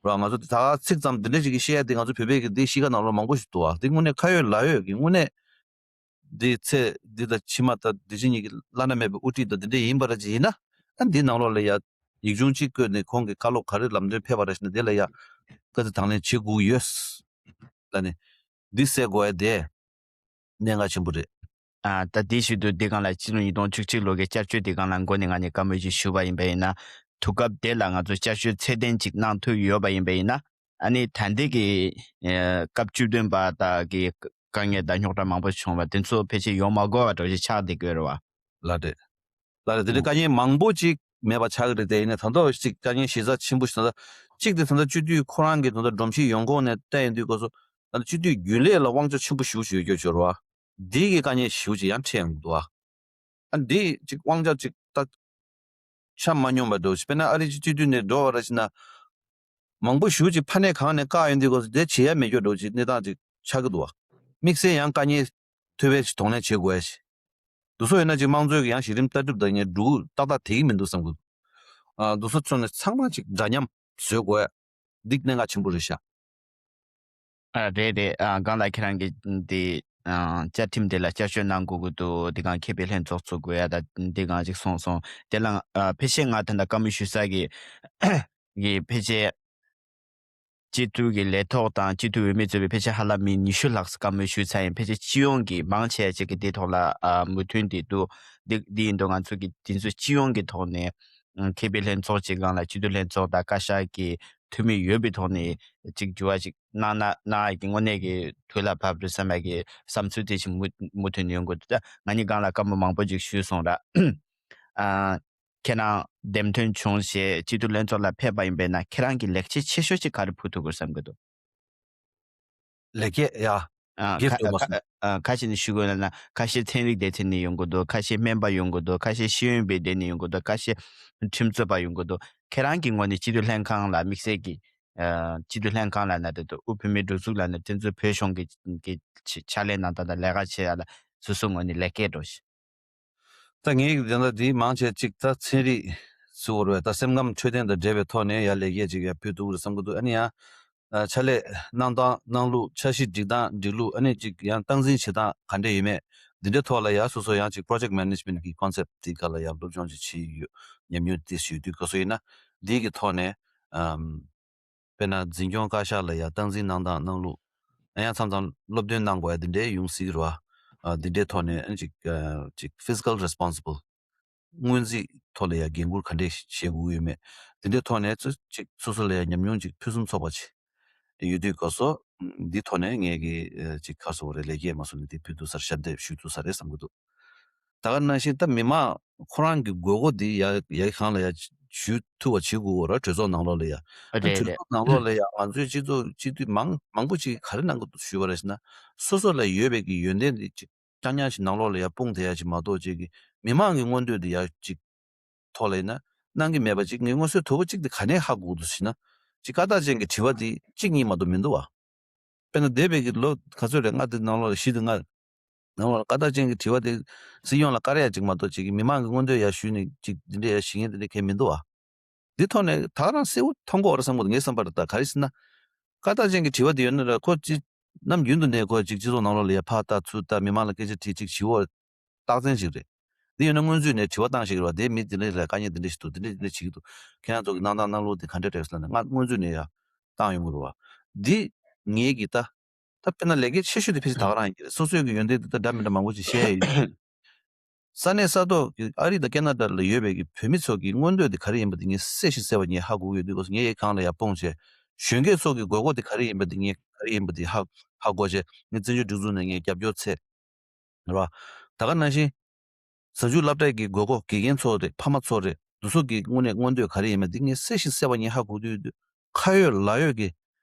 ར། ང་ཚོ་ད་ག་ཚིག་ཙམ་འདི་འདྲ་ཅིག་གི་བཤད་ཡ་དེ་ང་ཚོ་བོད་པའི་གི་འདི་གཤིས་ཀ་ནང་ལོགས་མང་པོ་ཞིག་འདུག་བ། འདི་དངོས་གནས་ཁ་ཡོད་ལག་ཡོད་ཀྱི་དངོས་གནས། འདི་ཚེ་འདི་དང་ཕྱི་མ་དང་འདི་ཕྱི་གཉིས་ཀྱི་བླ་ན་མེད་པའི་དབུ་ཁྲིད་དང་འདི་འདྲ་ཡིན་པ་ར་ཅིག་ཡིན་ན། ཨ་འདི་ནང་ལོགས་ལ་ཡ་ཡིག་ཆུང་གཅིག་བཀོད་ནས་ཁོང་གི་བཀའ་སློབ་ག་རེ་ལམ་སྟོན་ཕེབས་པ་ར་ཞིག་ན་དེ་ལ་ཡ་བཀའ་ཚིག་དང་ལེན་བྱེད་དགོས་ཡོད་ལ་ནི། འདི་གསལ་དགོས་ཡ་དེ་གནད་འགག་ཆེན་པོ་རེད། ཨ་ད་དེ་བཞིན་དུ་འདི་སྒང་ལ་ཕྱི་ལོ་ཉིས་སྟོང་བཅུ་གཅིག་ལོ་གི་བསྐྱར་བཅོས་འདི་སྒང་ལ་མགོ་ནས་ང་ནས་བཀའ་མོལ་ཅིག་ཞུ་བ་ཡིན་པ་ཡིན་ན། དུས་སྐབས་དེ་ལ་ང་ཚོ་བསྐྱར་བཅོས་ཚད་ལྡན་ཅིག་གནང་ཐུབ་ཡོད་པ་ཡིན་པ་ཡིན་ན། ཨ་ནི་ད་ལྟའི་གི་ཨ་སྐབས་བཅུ་བདུན་པ་དག་གི་དཀའ་ངལ་དང་རྙོག་དྲ་མང་པོ་བྱུང་བ་དེ་ཚོ་ཕལ་ཆེར་ཡོང་མ་དགོས་པ་འདྲ་ཞིག་ཆགས་བསྡད་ཀྱི་ཡོད་རེད་བ། ལགས་རེད། ལགས་རེད། དེ་འདྲའི་དཀའ་ངལ་མང་པོ་ཅིག་མེད་པ་ཆགས་ཀྱི་རེད་དེ། ཡིན་ནའི་ད་ལྟ་ཅིག་དཀའ་ངལ་གཞི་རྩ་ཆེན་པོ་ཞིག་ད་ལྟ་གཅིག་དེ་ད་ལྟ་སྤྱི་འཐུས་ཁོ་རང་གི་ད་ལྟ་སྒྲོམ་གཞི་ཡོང་ཁུངས་ནས་བལྟས་ཡོང་དུས་སྐབས་སུ་ད་ལྟ་སྤྱི་འཐུས་རྒྱུན་ལས་ལ་དབང་ཆ་ཆེན་པོ་ཞེ་པོ་ཅིག་ཡོད་ཀྱི་ཡོད་ཀྱི་ཡོད་རེད་བ། འདི་གི་དཀའ་ངལ་ཞེ་པོ་ཅིག་ཡང་འཕྲད་ཡོང་གི་འདུག་བ། ཨ་འདི་ཅིག་དབང་ཆ་ཅིག་ད་ཆ་མ་སྙོམས་པ་འདྲ་བོ་ཞིག་དཔེར་ན་ཨ་རི་སྤྱི་འཐུས་ནས་འགྲོ་བ་ར་ཞིག་ན། མང་པོ་ཞེ་པོ་ཅིག་ཕ་ནས་གང་ནས་བཀག་ཡོང་དུས་སྐབས་སུ་དེ་བྱེད་ཡ་མེད་རྒྱུ་འདྲ་བོ་ཅིག་གནས་སྟངས་ཅིག་ཆགས་ཀྱི་འདུག་བ། དམིགས་བསལ་ཡང་དཀའ་ངལ་ཐོན་པའི་ཅིག་གདོང་ལེན་བྱེད་དགོས་ཡ་ཞིག་འདུག་སེ་ཡོད་ན་ཅིག་དམངས་གཙོའི་གི་ཡང་གཞི་རིམ་ལྟ་གྲུབ་དང་ངས་འགྲོ་ཏག་ཏག་དེ་གི་མི་འདུག་བསམ་གི་འདུག་ཨ་འདུག་སེ་ཚོ་ནས་ཚང་མ་ཅིག་འདྲ་མཉམ་བཟོ་དགོས་ཡ་འདི་གནད་འགག་ཆེན་པོ་རེད་ཤག་ཨ་རེད་རེད། ཨ་སྒང་ལ་ཁྱེད་རང་གིས་འདི་ཨ་བཅའ་ཁྲིམས་དེ་ལ་བསྐྱར་བཅོས་གནང་དགོས་ཀྱི་འདུག་འདི་སྒང་མཁས་པའི་ལྷན་ཚོགས་ཚུགས་དགོས་ཡ་ད་འདི་སྒང་ཅིག་གསུངས་སོང་། དེ་ལ་ཨ་ཕལ་ཆེར་ང་ད་ལྟ་བཀའ་མོལ་ཞུ་ས་གི་གི་ཕལ་ཆེར་སྤྱི་འཐུས་ཀྱི་ལས་ཐོག་དང་སྤྱི་འཐུས་འོས་མི་གཙོས་པའི་ཕལ་ཆེར་ཧ་ལམ་མི་ཉི་ཤུ་ལྷག་བཀའ་མོལ་ཞུས་ཚར་ཡིན། ཕལ་ཆེར་སྤྱི་ཡོངས་ཀྱི་མང་ཆེ་ཅིག་གིས་འདིའི་ཐོག་ལ་ཨ་མོས་མཐུན་དེ་འདུག་འདི་འདི་ཡིན་དུས་ང་ཚོ་གི་འདི་ཚོ་སྤྱི་ཡོངས་ཀྱི་ཐོག་ནས་ཨ་མཁས་པའི་ལྷན་ཚོགས་ཅིག་སྒང་ལ་སྤྱི་འཐུས་ལྷན་ཚོགས་དང་བཀའ་ཤག་གི་འཐུས་མི་ཡོད་པའི་ཐོག་ནས་ཅིག་འགྱུར་བ་ཅིག་གནང་ན་གནང་ཡ་གི་དངོས་གནས་ཀྱི་དུས་ལ་བབ་རེད་བསམ་ཡ་གི་བསམ་ཚུལ་དེ་ཅིག་མུ་མུ་མཐུད་ནས་ཡོང་གི་འདུག་ད་ང་གཉིས་སྒང་ལ་བཀའ་མོལ་མང་པོ་ཅིག་ཞུས་སོང་ར། ཨ། ཁྱེད་རང་འདེམས་ཐོན་བྱུང་རྗེས་སྤྱི་འཐུས་ལྷན་ཚོགས་ལ་ཕེབས་པ་ཡིན་པས་ན་ཁྱེད་རང་གི་ལེགས་སྐྱེས་ཆེ་ཤོས་ཅིག་ག་རེ་ཕུལ་ཐུབ་དགོས་བསམ་གྱི་འདུག་ལེགས་སྐྱེས་ཡ། ཨ་གེ་ཁ་ཐོན་པ་ཁ་སོང་། ཨ་ཁ་ཤས་ནས་ཞུ་དགོས་ན་ན་ཁ་ཤས་ཚན་རིག་སྡེ་ཚན་ནས་ཡོང་གི་འདུག་ཁ་ཤས་སྨན་པ་ཡོང་གི་འདུག་ཁ་ཤས་ཤེས་ཡོན་པའི་སྡེ་ནས་ཡོང་གི་འདུག་ཁ་ཤས་ཁྲིམས་རྩོད་པ་ཡོང་གི་འདུག་ཁྱེད་རང་གི་ངོས་ནས་སྤྱི་འཐུས་ལྷན་ཁང་ལ་དམིགས་བསལ་གྱི་ ཨ་སྤྱི་འཐུས་ལྷན་ཁང་ལབ་ན་འདྲ་འདུག་དབུས་བོད་མིའི་སྒྲིག་འཛུགས་ལབ་ན་དེ་ཚོའི་བོད་གཞུང་གི་གི་ཕྱ་ལས་གནང་སྟངས་དང་ལས་ཀ་བྱེད་ཡ་ལ་སོ་སོའི་ངོས་ནས་ལེགས་སྐྱེས་འགྲོ་ཞིང་། ད་ངས་དེ་འདྲ་འདི་མང་ཆེ་གཅིག་ད་ཚན་རིག་ཟེར་བ་རེད། ད་སེམས་ཁམས་འཕྲོད་བསྟེན་དང་འབྲེལ་བའི་ཐོག་ནས་ཡར་ལེགས་སྐྱེས་ཅིག་ཡར་ཕུལ་ཐུབ་ཀྱི་རེད་བསམ་གྱི་འདུག་ཨ་ནི་ཡང་ཨ་ཕྱག་ལས་གནང་སྟངས་གནང་ལུགས། འཆར་གཞི་སྒྲིག་སྟངས་སྒྲིག་ལུགས། ཨ་ནི་ཅིག་ཡང་སྟངས་འཛིན་བྱེད་སྟངས་ག་འདྲ་ཡོད་མེད་འདི་འདྲའི་ཐོག་ལ་ཡང་སོ་སོ་ཡང་ཅིག་project management གི་concept འདི་སྒང་ལ་ཡང་སློབ་སྦྱོང་ཅིག་བྱས་ཡོད། ཉམས་མྱོང་དེ་ཞུ་དུས་ག་སོ་ཡིན་ན་འདི་གི་ཐོག་ནས་ཨམ། དཔེར་ན་འཛིན་སྐྱོང་བཀའ་ཤག་ལ་ཡང་སྟངས་འཛིན་གནང་སྟངས་གནང་ལུགས། ཡང་མཚམས་མཚམས་སློབ་སྟོན་གནང་དགོས་ཡ་འདི་འདྲའི་ཡོང་སྲིད་ཀྱི་རེད་བ། ཨ་འདི་འདྲའི་ཐོག་ནས་ཨ་ཅིག་ཨ་ཅིག་fiscal responsible སྔོན་རྩིས་ཐོག་ལ་ཡང་འགན་འཁུར་ག་འདྲས་བཞེས་དགོས་ཀྱི་ཡོད་མེད་འདི་འདྲའི་ཐོག་ནས་ཅིག་སོ་སོ་ལ་ཡང་ཉམས་མྱོང་ཅིག་ཕུན་སུམ་ཚོགས་པ་ཅིག་ཡོད་དུས་སྐབས་སུ་འདི་ཐོག་ནས་ངས་ཀྱི་ཨ་ཅིག་ག་རེ་ཟེར་དགོས་རེད། ལེགས་སྐྱེས་མ་སོང་ནས་འདི་ཕུལ་ཐུབ་ས་རེད། ཞབས་འདེགས་ཞུ་ཐུབ་ས་རེད་བསམ་གྱི་འདུག་ད་ག་ནང་བཞིན་ད་མི་མང་ཁོ་རང་གི་དགོས་མཁོ་འདི་ཡ་ཡ་གང་ལ་ཡ་ཞུ་ཐུབ་པ་བྱེད་དགོས་ར། གྲོས་ཚོགས་ནང་ལོགས་ལ་ཡ། ཨ་རེད་གྲོས་རེད། ཚོགས་ནང་ལོགས་ལ་ཡ་ང་ཚོའི་སྤྱི་ཚོགས་སྤྱི་འཐུས་མང་མང་པོ་ཅིག་ག་རེ་གནང་གི་འདུག་ཞུས་པ་རེད་ཟེར་ན། སོ་སོ་ལ་ཡོད་པའི་གི་ཡོན་ཏན་འདི་ཅིག་རྐྱང་རྐྱང་ཞིག་ནང་ལོགས་ལ་ཡ་སྤུངས་ཐེབས་ཡ་ཅིག་མ་གཏོགས་ཅིག་གི་མི་མང་གི་མངོན་འདོད་འདི་ཡ་ཅིག་ཐོག་ལ་ཡིན་ན་གནང་གི་མེད་པ་ཅིག་ངས་མངོན་གསལ་དོད་པོ་ཅིག་འདི་ག་ནས་ཧ་གོ་གི་འདུག་ཟེར་ན། ཅིག་ཀ་དག་ཅན་གྱི་དྲི་བ་འདི་གཅིག་གཉིས་མ་གཏོགས་མི་འདུག་བ། དཔེར་ན་འདས་པའི་གི་ལོ་ག་ཚོད་རེད། ལྔ་དེ་ནང་ལོགས་ལ་བཞི་དེ་ལྔ་ནང་ལོགས་ལ་ཀ་དག་ཅན་གྱི་དྲི་བ་དེ་སྲིད་སྐྱོང་ལ་བཀར་ཡ་ཅིག་མ་གཏོགས་ཅིག་གི་མི་མང་གི་མངོན་འདོད་ཡ་ཞུས་ནས་ཅིག་འདི་འདྲ་ཡ་ཞུ་མཁན་དེ་འདྲ་གང་མི་འདུག་བ། འདི་ཐོག་ནས་ད་ག་རང་གསལ་བོ་མཐོང་གི་ཡོད་རེད་བསམ་གི་འདུག་ངའི་བསམ་པར། ད་ག་རེ་ཟེར་ན། ཀ་དག་ཅན་གྱི་དྲི་བ་དེ་ཡོད་ན་ར་ཁོ་ཅིག་ནམ་རྒྱུན་དུ་ནས་ཁོ་ཅིག་སྤྱི་ཚོགས་ནང་ལོགས་ལ་ཡ་ཕར་ལྟ་ཚུར་ལྟ་མི་མང་ལ་སྐད་ཆ་དྲིས་ཅིག་བྱེད་འོ། རྟགས་མཚན་ཞིག་རེད། འདི་ཡོད་ན་སྔོན་ཚུད་ནས་དྲི་བ་བཏང་ཤེས་ཀྱི་རེད་བ། དེ་མི་འདི་འདྲ་རེད། དཀའ་ངལ་འདི་འདྲ་ཞིག་འདུག་འདི་འདྲ་འདི་འདྲ་བྱེད་ཀྱི་འདུག་ཁྱེད་རང་ཚོ་གི་གནང་སྟངས་གནང་ལུགས་འདི་ག་འདྲ་རེད་ཟེར་ན་ང་སྔོན་ཚུད་ནས་ཡ་བཏང་ཡོང་གི་རེད་བ། འདི་ངེད་ཀྱི་ད་ད་དཔེར་ན་ལས་ཀ་ཆེ་ཤོས་དེ་ཕལ་ཆེར་ད་ག་རང་ཡིན་གྱི་རེད། སོ་སོའི་གི་ཡོན་ཏན་དེ་ད་འདྲ་མི་འདྲ་མང་པོ་ཞིག་བཤད་ཡ་ཡོད། ས་གནས་ས་ཐོག་གི་ཨ་རི་དང་ཁེ་ན་ཌ་ལ་ཡོད་པའི་གི་བོད་མི་ཚོ་གི་མངོན་འདོད་དེ་ག་རེ་ཡིན་པ་དེ་ངས་གསལ་ཞིང་གསལ་བ་ངས་ཧ་གོ་གི་ཡོད་དུས་སྐབས་སུ་ངས་ཡ་གང་ལ་ཡ་སྤུངས་བྱས། གཞོན་སྐྱེས་ཚོ་གི་དགོས་མཁོ་དེ་ག་རེ་ཡིན་པ་དེ་ངས་ག་རེ་ཡིན་པ་དེ་ཧ་ཧ་གོ་བྱས། ངས་བཙན་བྱོལ་སྒྲིག་འཛུགས་ནས་ངས་རྒྱབ་སྐྱོར་འཚོལ། རེད་བ། ད་ག་ནང་བཞིན། གཟའ་མཇུག་སློབ་གྲྭའི་གི་དགོས་མཁོ། དགེ་རྒན་ཚོ་རེད། ཕ་མ་ཚོ་རེད། འདི་ཚོ་གི་དངོས་གནས་མངོན་འདོད་ག་རེ་ཡིན་མིན་འདི་ངས་གསལ་ཞིང་གསལ་བ་ངས་ཧ་གོ་དུས་དུས། ཁ་ཡོད་ལག་ཡོད་ཀྱི་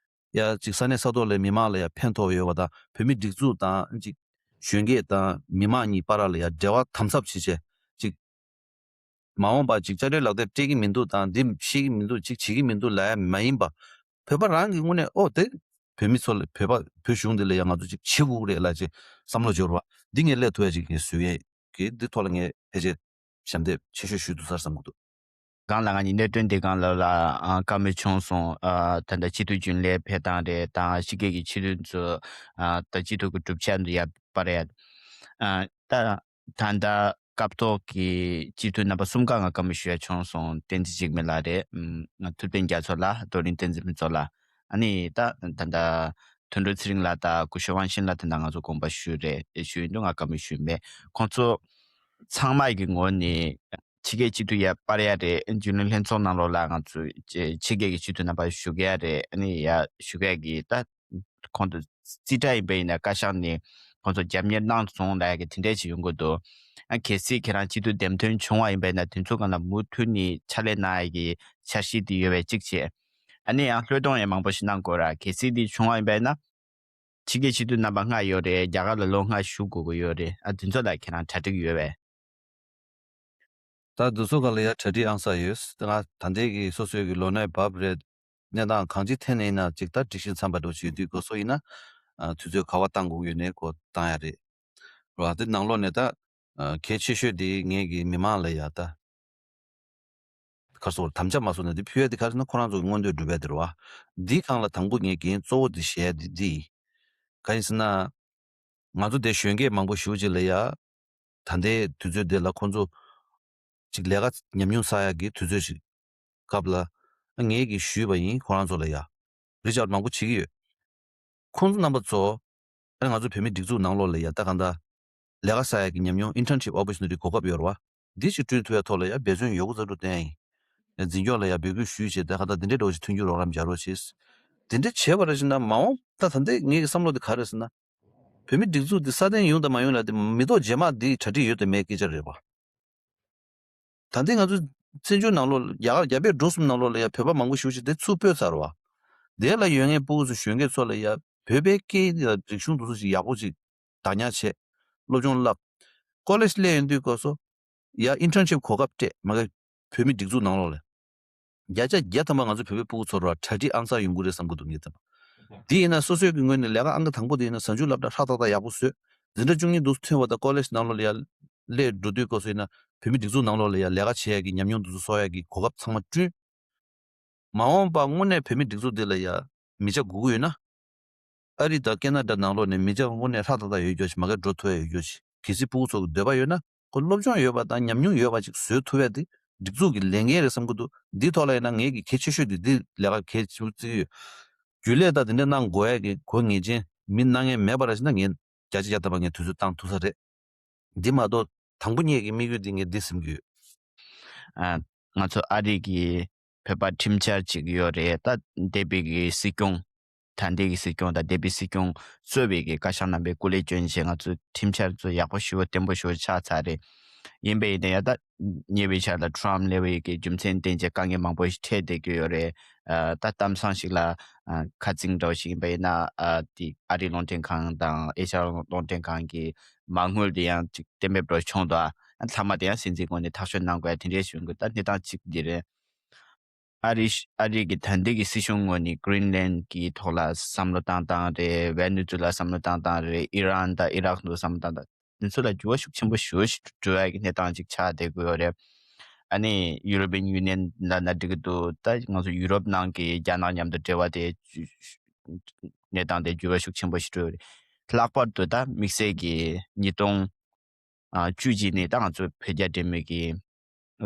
ཡ་ཅིག་ས་གནས་ས་ཐོག་ལ་མི་མང་ལ་ཡ་ཕན་ཐོགས་ཡོད་པ་དང་། བོད་མི་སྒྲིག་འཛུགས་དང་ཅིག་གཞོན་སྐྱེས་དང་མི་མང་གཉིས་བར་ལ་ཡ་འབྲེལ་བ་དམ་ཟབ་བྱེད་བྱས་ཅིག་མ་འོངས་པ་ཅིག་དཔྱ་ཁྲལ་ལག་དེབ་སྤྲད་ཀྱི་མི་འདུག་དང་འདི་ཤེས་ཀྱི་མི་འདུག་ཅིག་བྱེད་ཀྱི་མི་འདུག་ལབ་ཡ་མ་ཡིན་པ། བོད་པ་རང་གི་དངོས་གནས་ཨོ་དེ་བོད་མི་ཚོ་ལ་བོད་པ་བོད་གཞུང་འདི་ལ་ཡང་ང་ཚོ་ཅིག་བྱེད་དགོས་ཀྱི་རེད་ལབ་ཅིག་བསམ་བློ་འབྱོར་བ་འདི་ངས་སླེབས་ཐུབ་ཡ་ཅིག་ངས་བཟོས་ཡས་ཀྱི་འདི་ཐོག་ལ་ངས་ཕལ་ཆེར་ཞབས་འདེགས་ཆེ་ཤོས་ཞུ་ཐུབ་ས་རེད་བསམ་གྱི་འདུག་སྒང་ལ་ང་གཉིས་གནད་དོན་འདི་སྒང་ལ་ལ་ཨ་བཀའ་མོལ་བྱུང་སོང་། ཨ་ད་ལྟ་སྤྱི་འཐུས་རྒྱུན་ལས་ཕེབས་སྟངས་རེད་དང་ཕྱི་རྒྱལ་གྱི་སྤྱི་འཐུས་ཚོ་ཨ་ད་སྤྱི་འཐུས་ཀྱི་གྲུབ་ཆ་འདི་ཡར་སྤར་ཡ། ཨ་ད་ད་ལྟ་སྐབས་ཐོག་གི་སྤྱི་འཐུས་རྣམ་པ་གསུམ་ཀ་ང་བཀའ་མོལ་ཞུ་ཡ་བྱུང་སོང་། བསྟན་འཛིན་འཇིགས་མེད་ལགས་རེད། ཨམ་ང་ཐུབ་བསྟན་རྒྱ་མཚོ་ལགས། རྡོར་གླིང་བསྟན་འཛིན་ཕུན་ཚོགས་ལགས། ཨ་ནི་ད་ད་ལྟ་དོན་གྲུབ་ཚེ་རིང་ལགས་དང་སྐུ་ཞབས་དབང་ཆེན་ལགས་དེ་འདྲ་ང་ཚོ་དགོངས་པ་ཞུས་རེད། ཞུས་ཡིན་དུས་ང་བཀའ་མོལ་ཞུས་མེད། ཁོང་ཚོ་ཚང་མ་གི་ངོས་ནས་ཕྱི་རྒྱལ་སྤྱི་འཐུས་ཡར་སྤར་ཡ་རེད། རྒྱུན་ལས་ལྷན་ཚོགས་ནང་ལོགས་ལ་ང་ཚོ་ཕྱི་རྒྱལ་གྱི་སྤྱི་འཐུས་རྣམ་པ་ཞུགས་ཡ་རེད། ཨ་ནི་ཡར་ཞུགས་ཡ་གི་ད་ཁོང་ཚོ་རྩིས་ཁྲ་ཡིན་པ་ཡིན་ན་བཀའ་ཤག་ནས་ཁོང་ཚོ་རྒྱབ་གཉེར་གནང་སོང་ལབ་ཡ་གི་དེ་འདྲས་ཅིག་ཡོང་གི་འདུག་ཨ་གལ་སྲིད་ཁྱེད་རང་སྤྱི་འཐུས་འདེམས་ཐོན་བྱུང་བ་ཡིན་པ་ཡིན་ན་དེ་ཚོ་སྒང་ལ་མུ་མཐུད་ནས་ཕྱག་ལས་གནང་ཡ་གི་འཆར་གཞི་དེ་ཡོད་པའི་གཅིག་བྱས། ཨ་ནི་ཡང་བློས་གཏོང་ཡང་མང་པོ་ཞིག་གནང་དགོས་ར། གལ་སྲིད་འདི་བྱུང་བ་ཡིན་པ་ཡིན་ན། ཕྱི་རྒྱལ་སྤྱི་འཐུས་རྣམ་པ་ལྔ་ཡོད་རེད། རྒྱ་གར་ལ་ལོ་ལྔ་བཞུགས་དགོས་ཀྱི་ཡོད་རེད། ཨ་དེ་ཚོ་ལ་ཁྱེད་རང་གྲ་སྒྲིག་ཡོད་པས། ད་འདི་ཚོ་ག་ལ་ཡ་གྲ་སྒྲིག་ཨང་གསར་ཡོད། ད་ང་ད་ལྟའི་གི་སོ་སོའི་གི་ལོ་ནའི་བབ་རེད། གནས་སྟངས་གང་ཅིའི་ཐད་ནས་ཡིན་ན་ཅིག་ད་སྒྲིག་གཞི་འཚམ་པ་འགྲོ་བྱེད་དུས་སྐབས་སུ་ཡིན་ན། ཨ་དུས་ཚོད་ག་བ་བཏང་དགོས་ཡོད་ནའི་གོ་བཏང་ཡ་རེད། ར་དེ་ནང་ལོགས་ནས་ད་ཨ་གལ་ཆེ་ཤོས་དེ་ངེད་ཀྱི་མི་མང་ལ་ཡ་ད། ག་རེ་ཟེར་དམ་བཅའ་མ་བཟོ་ན་འདི་ཕུལ་ཡ་འདི་ག་རེ་ཟེར་ན་ཁོ་རང་ཚོ་གི་མངོན་འདོད་སྒྲུབ་ཡ་འདི་རེད་བ། འདིའི་སྒང་ལ་དང་པོ་ངས་འགན་གཙོ་བོ་འདི་བཞེས་ཡ་འདི་འདི་ཡིན། ག་ཡིན་ཟེར་ན། ང་ཚོ་འདིར་གཞོན་སྐྱེས་མང་པོ་ཞེ་པོ་ཅིག་ལ་ཡ། ད་ལྟའི་དུས་ཚོད་འདི་ལ་ཁོང་ཚོ་ཅིག་ལས་ཀ་ཉམས་མྱོང་བསགས་ཡ་གི་དུས་ཚོད་ཅིག་སྐབས་ལ། ངས་ཀྱིས་ཞུས་པ་ཡིན། ཁོ་རང་ཚོ་ལ་ཡ་རི་ཅར་མང་པོ་བྱེད་ཀྱི་ཡོད། ཁོང་ཚོ་རྣམ་པ་ཚོ། ཨ་ནི་ང་ཚོ་བོད་མི་སྒྲིག་འཛུགས་ནང་ལོགས་ལ་ཡ་ད་གང་ལྟར་ལས་ཀ་བསགས་ཡ་གི་ཉམས་མྱོང་internship opportunity གོ་སྐབས་ཡོད་རེད་བ། འདི་ཞིག་བསྐྲུན་ཐུབ་ཡ་ཐོག་ལ་ཡ་འབད་བརྩོན་ཡོད་དགུ་ཛ་དྲུག་བསྟན་ཡིན། འཛིན་སྐྱོང་ལ་ཡ་འབོད་སྐུལ་ཞུས་བྱས་ད་གང་ལྟར་འདི་འདྲའི་འགྲོ་ཞིག་མཐུན་འགྱུར་རོགས་རམ་རྒྱག་རོགས་བྱེད། འདི་འདྲ་བྱས་པ་རེད་ཟེར་ན་མ་འོངས་ད་ད་ལྟའི་ངའི་བསམ་བློ་འདི་ག་རེ་ཟེར་ན། བོད་མི་སྒྲིག་འཛུགས་འདི་སྲ་བརྟན་ཡོང་དང་མ་ཡོང་ལ་དེ་མི་ཐོག་རྗེས་མ་འདི་གྲ་སྒྲིག་ཡོད་དང་མེད་སྐད་ཆ་རེད་བ། ད་ལྟའི་ང་ཚོ་བཙན་བྱོལ་ནང་ལོགས་རྒྱ་གར་རྒྱ་བལ་འབྲུག་གསུམ་ནང་ལོགས་ལ་ཡ་བོད་པ་མང་པོ་ཞེ་པོ་ཅིག་དེ་ཚུར་སྤོས་ཚར་བ། དེ་ལ་ཡོད་མཁན་སྤུ་གུ་ཚོ་གཞོན་སྐྱེས་ཚོ་ལ་ཡ་བོད་པའི་སྐད་ཡིག་དང་རིག་གཞུང་དེ་ཚོ་ཞིག་ཡག་པོ་ཅིག་བདག་ཉར་བྱས། སློབ་སྦྱོང་བསླབ། ཀོ་ལེཇ་སླེབས་ཡོང་དུས་སྐབས་སུ་ཡ་internship གོ་སྐབས་སྤྲད་མ་གི་བོད་མི་སྒྲིག་འཛུགས་ནང་ལོགས་ལ། བརྒྱ་ཆ་བརྒྱ་ཐམ་པ་ང་ཚོ་བོད་པའི་ཕྲུ་གུ་ཚོར་བ་གྲ་སྒྲིག་ཨང་གསར་ཡོང་གི་རེད་བསམ་གི་འདུག་ངས་ཐམ་པ། དེ་ཡིན་ན་སོ་སོའི་གི་ངོས་ནས་ལས་ཀ་ཨང་ཀི་དང་པོ་དེ་ཡིན་ན་གཟའ་མཇུག་སློབ་གྲྭ་ཧྲག་ཏག་ཏག་ཡག་པོ་བཟོས། འཛིན་གྲྭ་བཅུ་གཉིས་དུ་ཐོན་བ་དང་ཀོ་ལེཇ་ནང་ལོགས་ལ་ཡར་སླེབས་འགྲོ་དུས་སྐབས་སུ་ཡིན་ན་བོད་མི་སྒྲིག་འཛུགས་ནང་ལོགས་ལ་ཡར་ལས་ཀ་བྱེད་ཡག་གི་ཉམས་མྱོང་དེ་ཚོ་གསོག་ཡག་གི་གོ་སྐབས་ཚང་མ་བསྐྲུན། མ་འོངས་པ་དངོས་གནས་བོད་མི་སྒྲིག་འཛུགས་འདི་ལ་ཡ་མི་ཆ་དགོས་ཀྱི་ཡོད་ན། ཨ་རི་དང་ཁེ་ན་ཌ་ནང་ལོགས་ནས་མི་ཆ་དངོས་གནས་ཧྲག་ཏག་ཏག་ཡོད་རྒྱུ་ཞིག་མ་གིར་འགྲོ་ཐུབ་ཡ་ཡོད་རྒྱུ་ཞིག་གལ་སྲིད་ཕྲུ་གུ་ཚོ་གི་འདོད་པ་ཡོད་ན་ཁོ་སློབ་སྦྱོང་ཡོད་པ་དང་ཉམས་མྱོང་ཡོད་པ་ཅིག་བཟོས་ཐུབ་ཡ་དེ་སྒྲིག་འཛུགས་ཀྱི་ལས་འགན་རེད་བསམ་གི་འདུག་འདི་ཐོག་ལ་ཡིན་ན་ངེད་ཀྱི་གལ་ཆེ་ཤོས་དེ་འདི་ལས་ཀ་གལ་ཆེ་བོ་བརྩི་གི་ཡོད། རྒྱུན་ལས་དང་དེ་འདྲ་གནང་དགོས་ཡ་གི་གོ་ངེས་ཅན་མི་གནང་མཁན་མེད་པ་ར་ཞིག་ན་ངས་བརྒྱ་ཆ་བརྒྱ་ཐམ་པ་ངས་དུས་ཚོད་བཏང་ཐུབ་ས་རེད། འདི་མ་གཏོགས་དང་པོ་ཉིད་ཀྱི་དམིགས་ཡུལ་འདི་ངས་འདི་ཟིན་གྱི་ཡོད། ཨ། ང་ཚོ་ཨ་རི་གི་བོད་པ་ཁྲིམས་འཆར་ཅིག་ཡོད་རེད། ད་འདས་པའི་གི་སྲིད་སྐྱོང་། ད་ལྟའི་གི་སྲིད་སྐྱོང་དང་འདས་པའི་སྲིད་སྐྱོང་གཙོས་པའི་གི་བཀའ་ཤག་རྣམ་པས་སྐུ་ལས་བསྐྱོན་བྱས་ང་ཚོ་ཁྲིམས་འཆར་ཚོ་ཡག་པོ་ཞེ་པོ་བརྟན་པོ་ཞེ་པོ་ཆགས་ཚར་རེད། ཡིན་པ་ཡིན་ན་ཡང་ད་ཉེ་བའི་ཆར་ལ་ཊམ་སླེབས་པའི་གི་རྒྱུ་མཚན་བསྟན་བྱས་དཀའ་ངལ་མང་པོ་ཞིག་འཕྲད་བསྡད་ཀྱི་ཡོད་རེད། ཨ། ད་གཏམ་བཟང་ཞིག་ལ་ཨ་ཁ་རྩང་འདྲ་བོ་ཞིག་ཡིན་པ་ཡིན་ན། ཨ། དེ་ཨ་རིའི་རླུང་འཕྲིན་ཁང་དང་ཨེ་ཤ་ཡའི་རླུང་འཕྲིན་ཁང་གི་མ་དངུལ་དེ་ཡང་ཅིག་གཏན་འབེབས་འགྲོ་བྱུང་འདུག་ཨ། མཐའ་མ་དེ་ཡང་སྲིད་འཛིན་ངོས་ནས་ཐག་གཅོད་གནང་དགོས་ཡ་དེ་འདྲའི་བྱུང་གི། ད་གནས་སྟངས་གཅིག་འདི་རེད། ཨ་རི་ཨ་རི་གི་ད་ལྟའི་གི་སྲིད་གཞུང་ངོས་ནས་གྷི་རིན་ལན་གི་ཐོག་ལ་བསམ་བློ་བཏང་སྟངས་རེད། ཝེ་ནེ་ཛུ་ལ་བསམ་བློ་བཏང་སྟངས་རེད། ཨི་རན་དང་ཨི་རག་ཚོ་བསམ་བློ་བཏང་སྟངས། དེ་ཚོ་ལ་འགྱུར་བ་ཤུགས་ཆེན་པོ་ཞེ་པོ་ཞིག་འགྲོ་ཡ་གི་གནས་སྟངས་ཅིག་ཆགས་བསྡད་ཀྱི་ཡོད་རེད། ཨ་ནི་ཡུ་རོ་པིན་ཡུ་ནི་ཡན་ལབ་ན་འགྲིག་གི་འདུག་ད་ང་ཚོ་ཡུ་རོབ་ནང་གི་རྒྱ་ནག་མཉམ་དུ་འབྲེལ་བ་དེ་གནས་སྟངས་དེ་འགྱུར་བ་ཤུགས་ཆེན་པོ་ཞིག་འགྲོ་ཡོད་རེད། ལྷག་པར་དུ་ད་དམིགས་བསལ་གྱི་ཉིས་སྟོང་བཅུ་གཅིག་ནས་ད་ང་ཚོ་བོད་རྒྱ་འབྲེལ་མོལ་གྱི་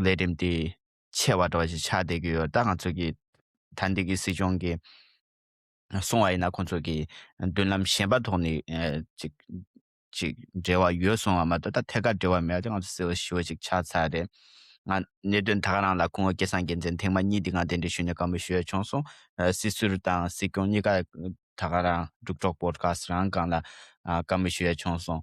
ལས་རིམ་དེ་ཆེ་བ་འདྲ་བ་ཞིག་ཆགས་བསྡད་ཀྱི་ཡོད། ད་ང་ཚོ་གི་ད་ལྟའི་གི་སྲིད་གཞུང་གི་གསུང་བ་ཡིན་ན་ཁོང་ཚོ་གི་མདུན་ལམ་གཞན་པ་ཐོག་ནས་ཨ་ཅིག་ཅིག་འབྲེལ་བ་ཡོད་གསུང་བ་མ་གཏོགས་ད་ཐད་ཀར་འབྲེལ་བ་མེད་པ་དེ་ང་ཚོ་གསལ་པོ་ཞེ་པོ་ཅིག་ཆགས་ཚར་རེད། ང་གནད་དོན་ད་ག་རང་ལ་སྐུ་ངོ་སྐལ་བཟང་རྒྱལ་མཚན་ཐེངས་མ་གཉིས་འདི་ང་གདན་འདྲེན་ཞུས་ནས་བཀའ་མོལ་ཞུ་ཡ་བྱུང་སོང་། ཨ་སྲིད་ཟུར་དང་སྲིད་སྐྱོང་གཉིས་ཀ་ད་ག་རང་འབྲུག་གྲོགས་པོ་ཌི་ཁ་སི་ཊི་རང་སྒང་ལ་ཨ་བཀའ་མོལ་ཞུ་ཡ་བྱུང་སོང་།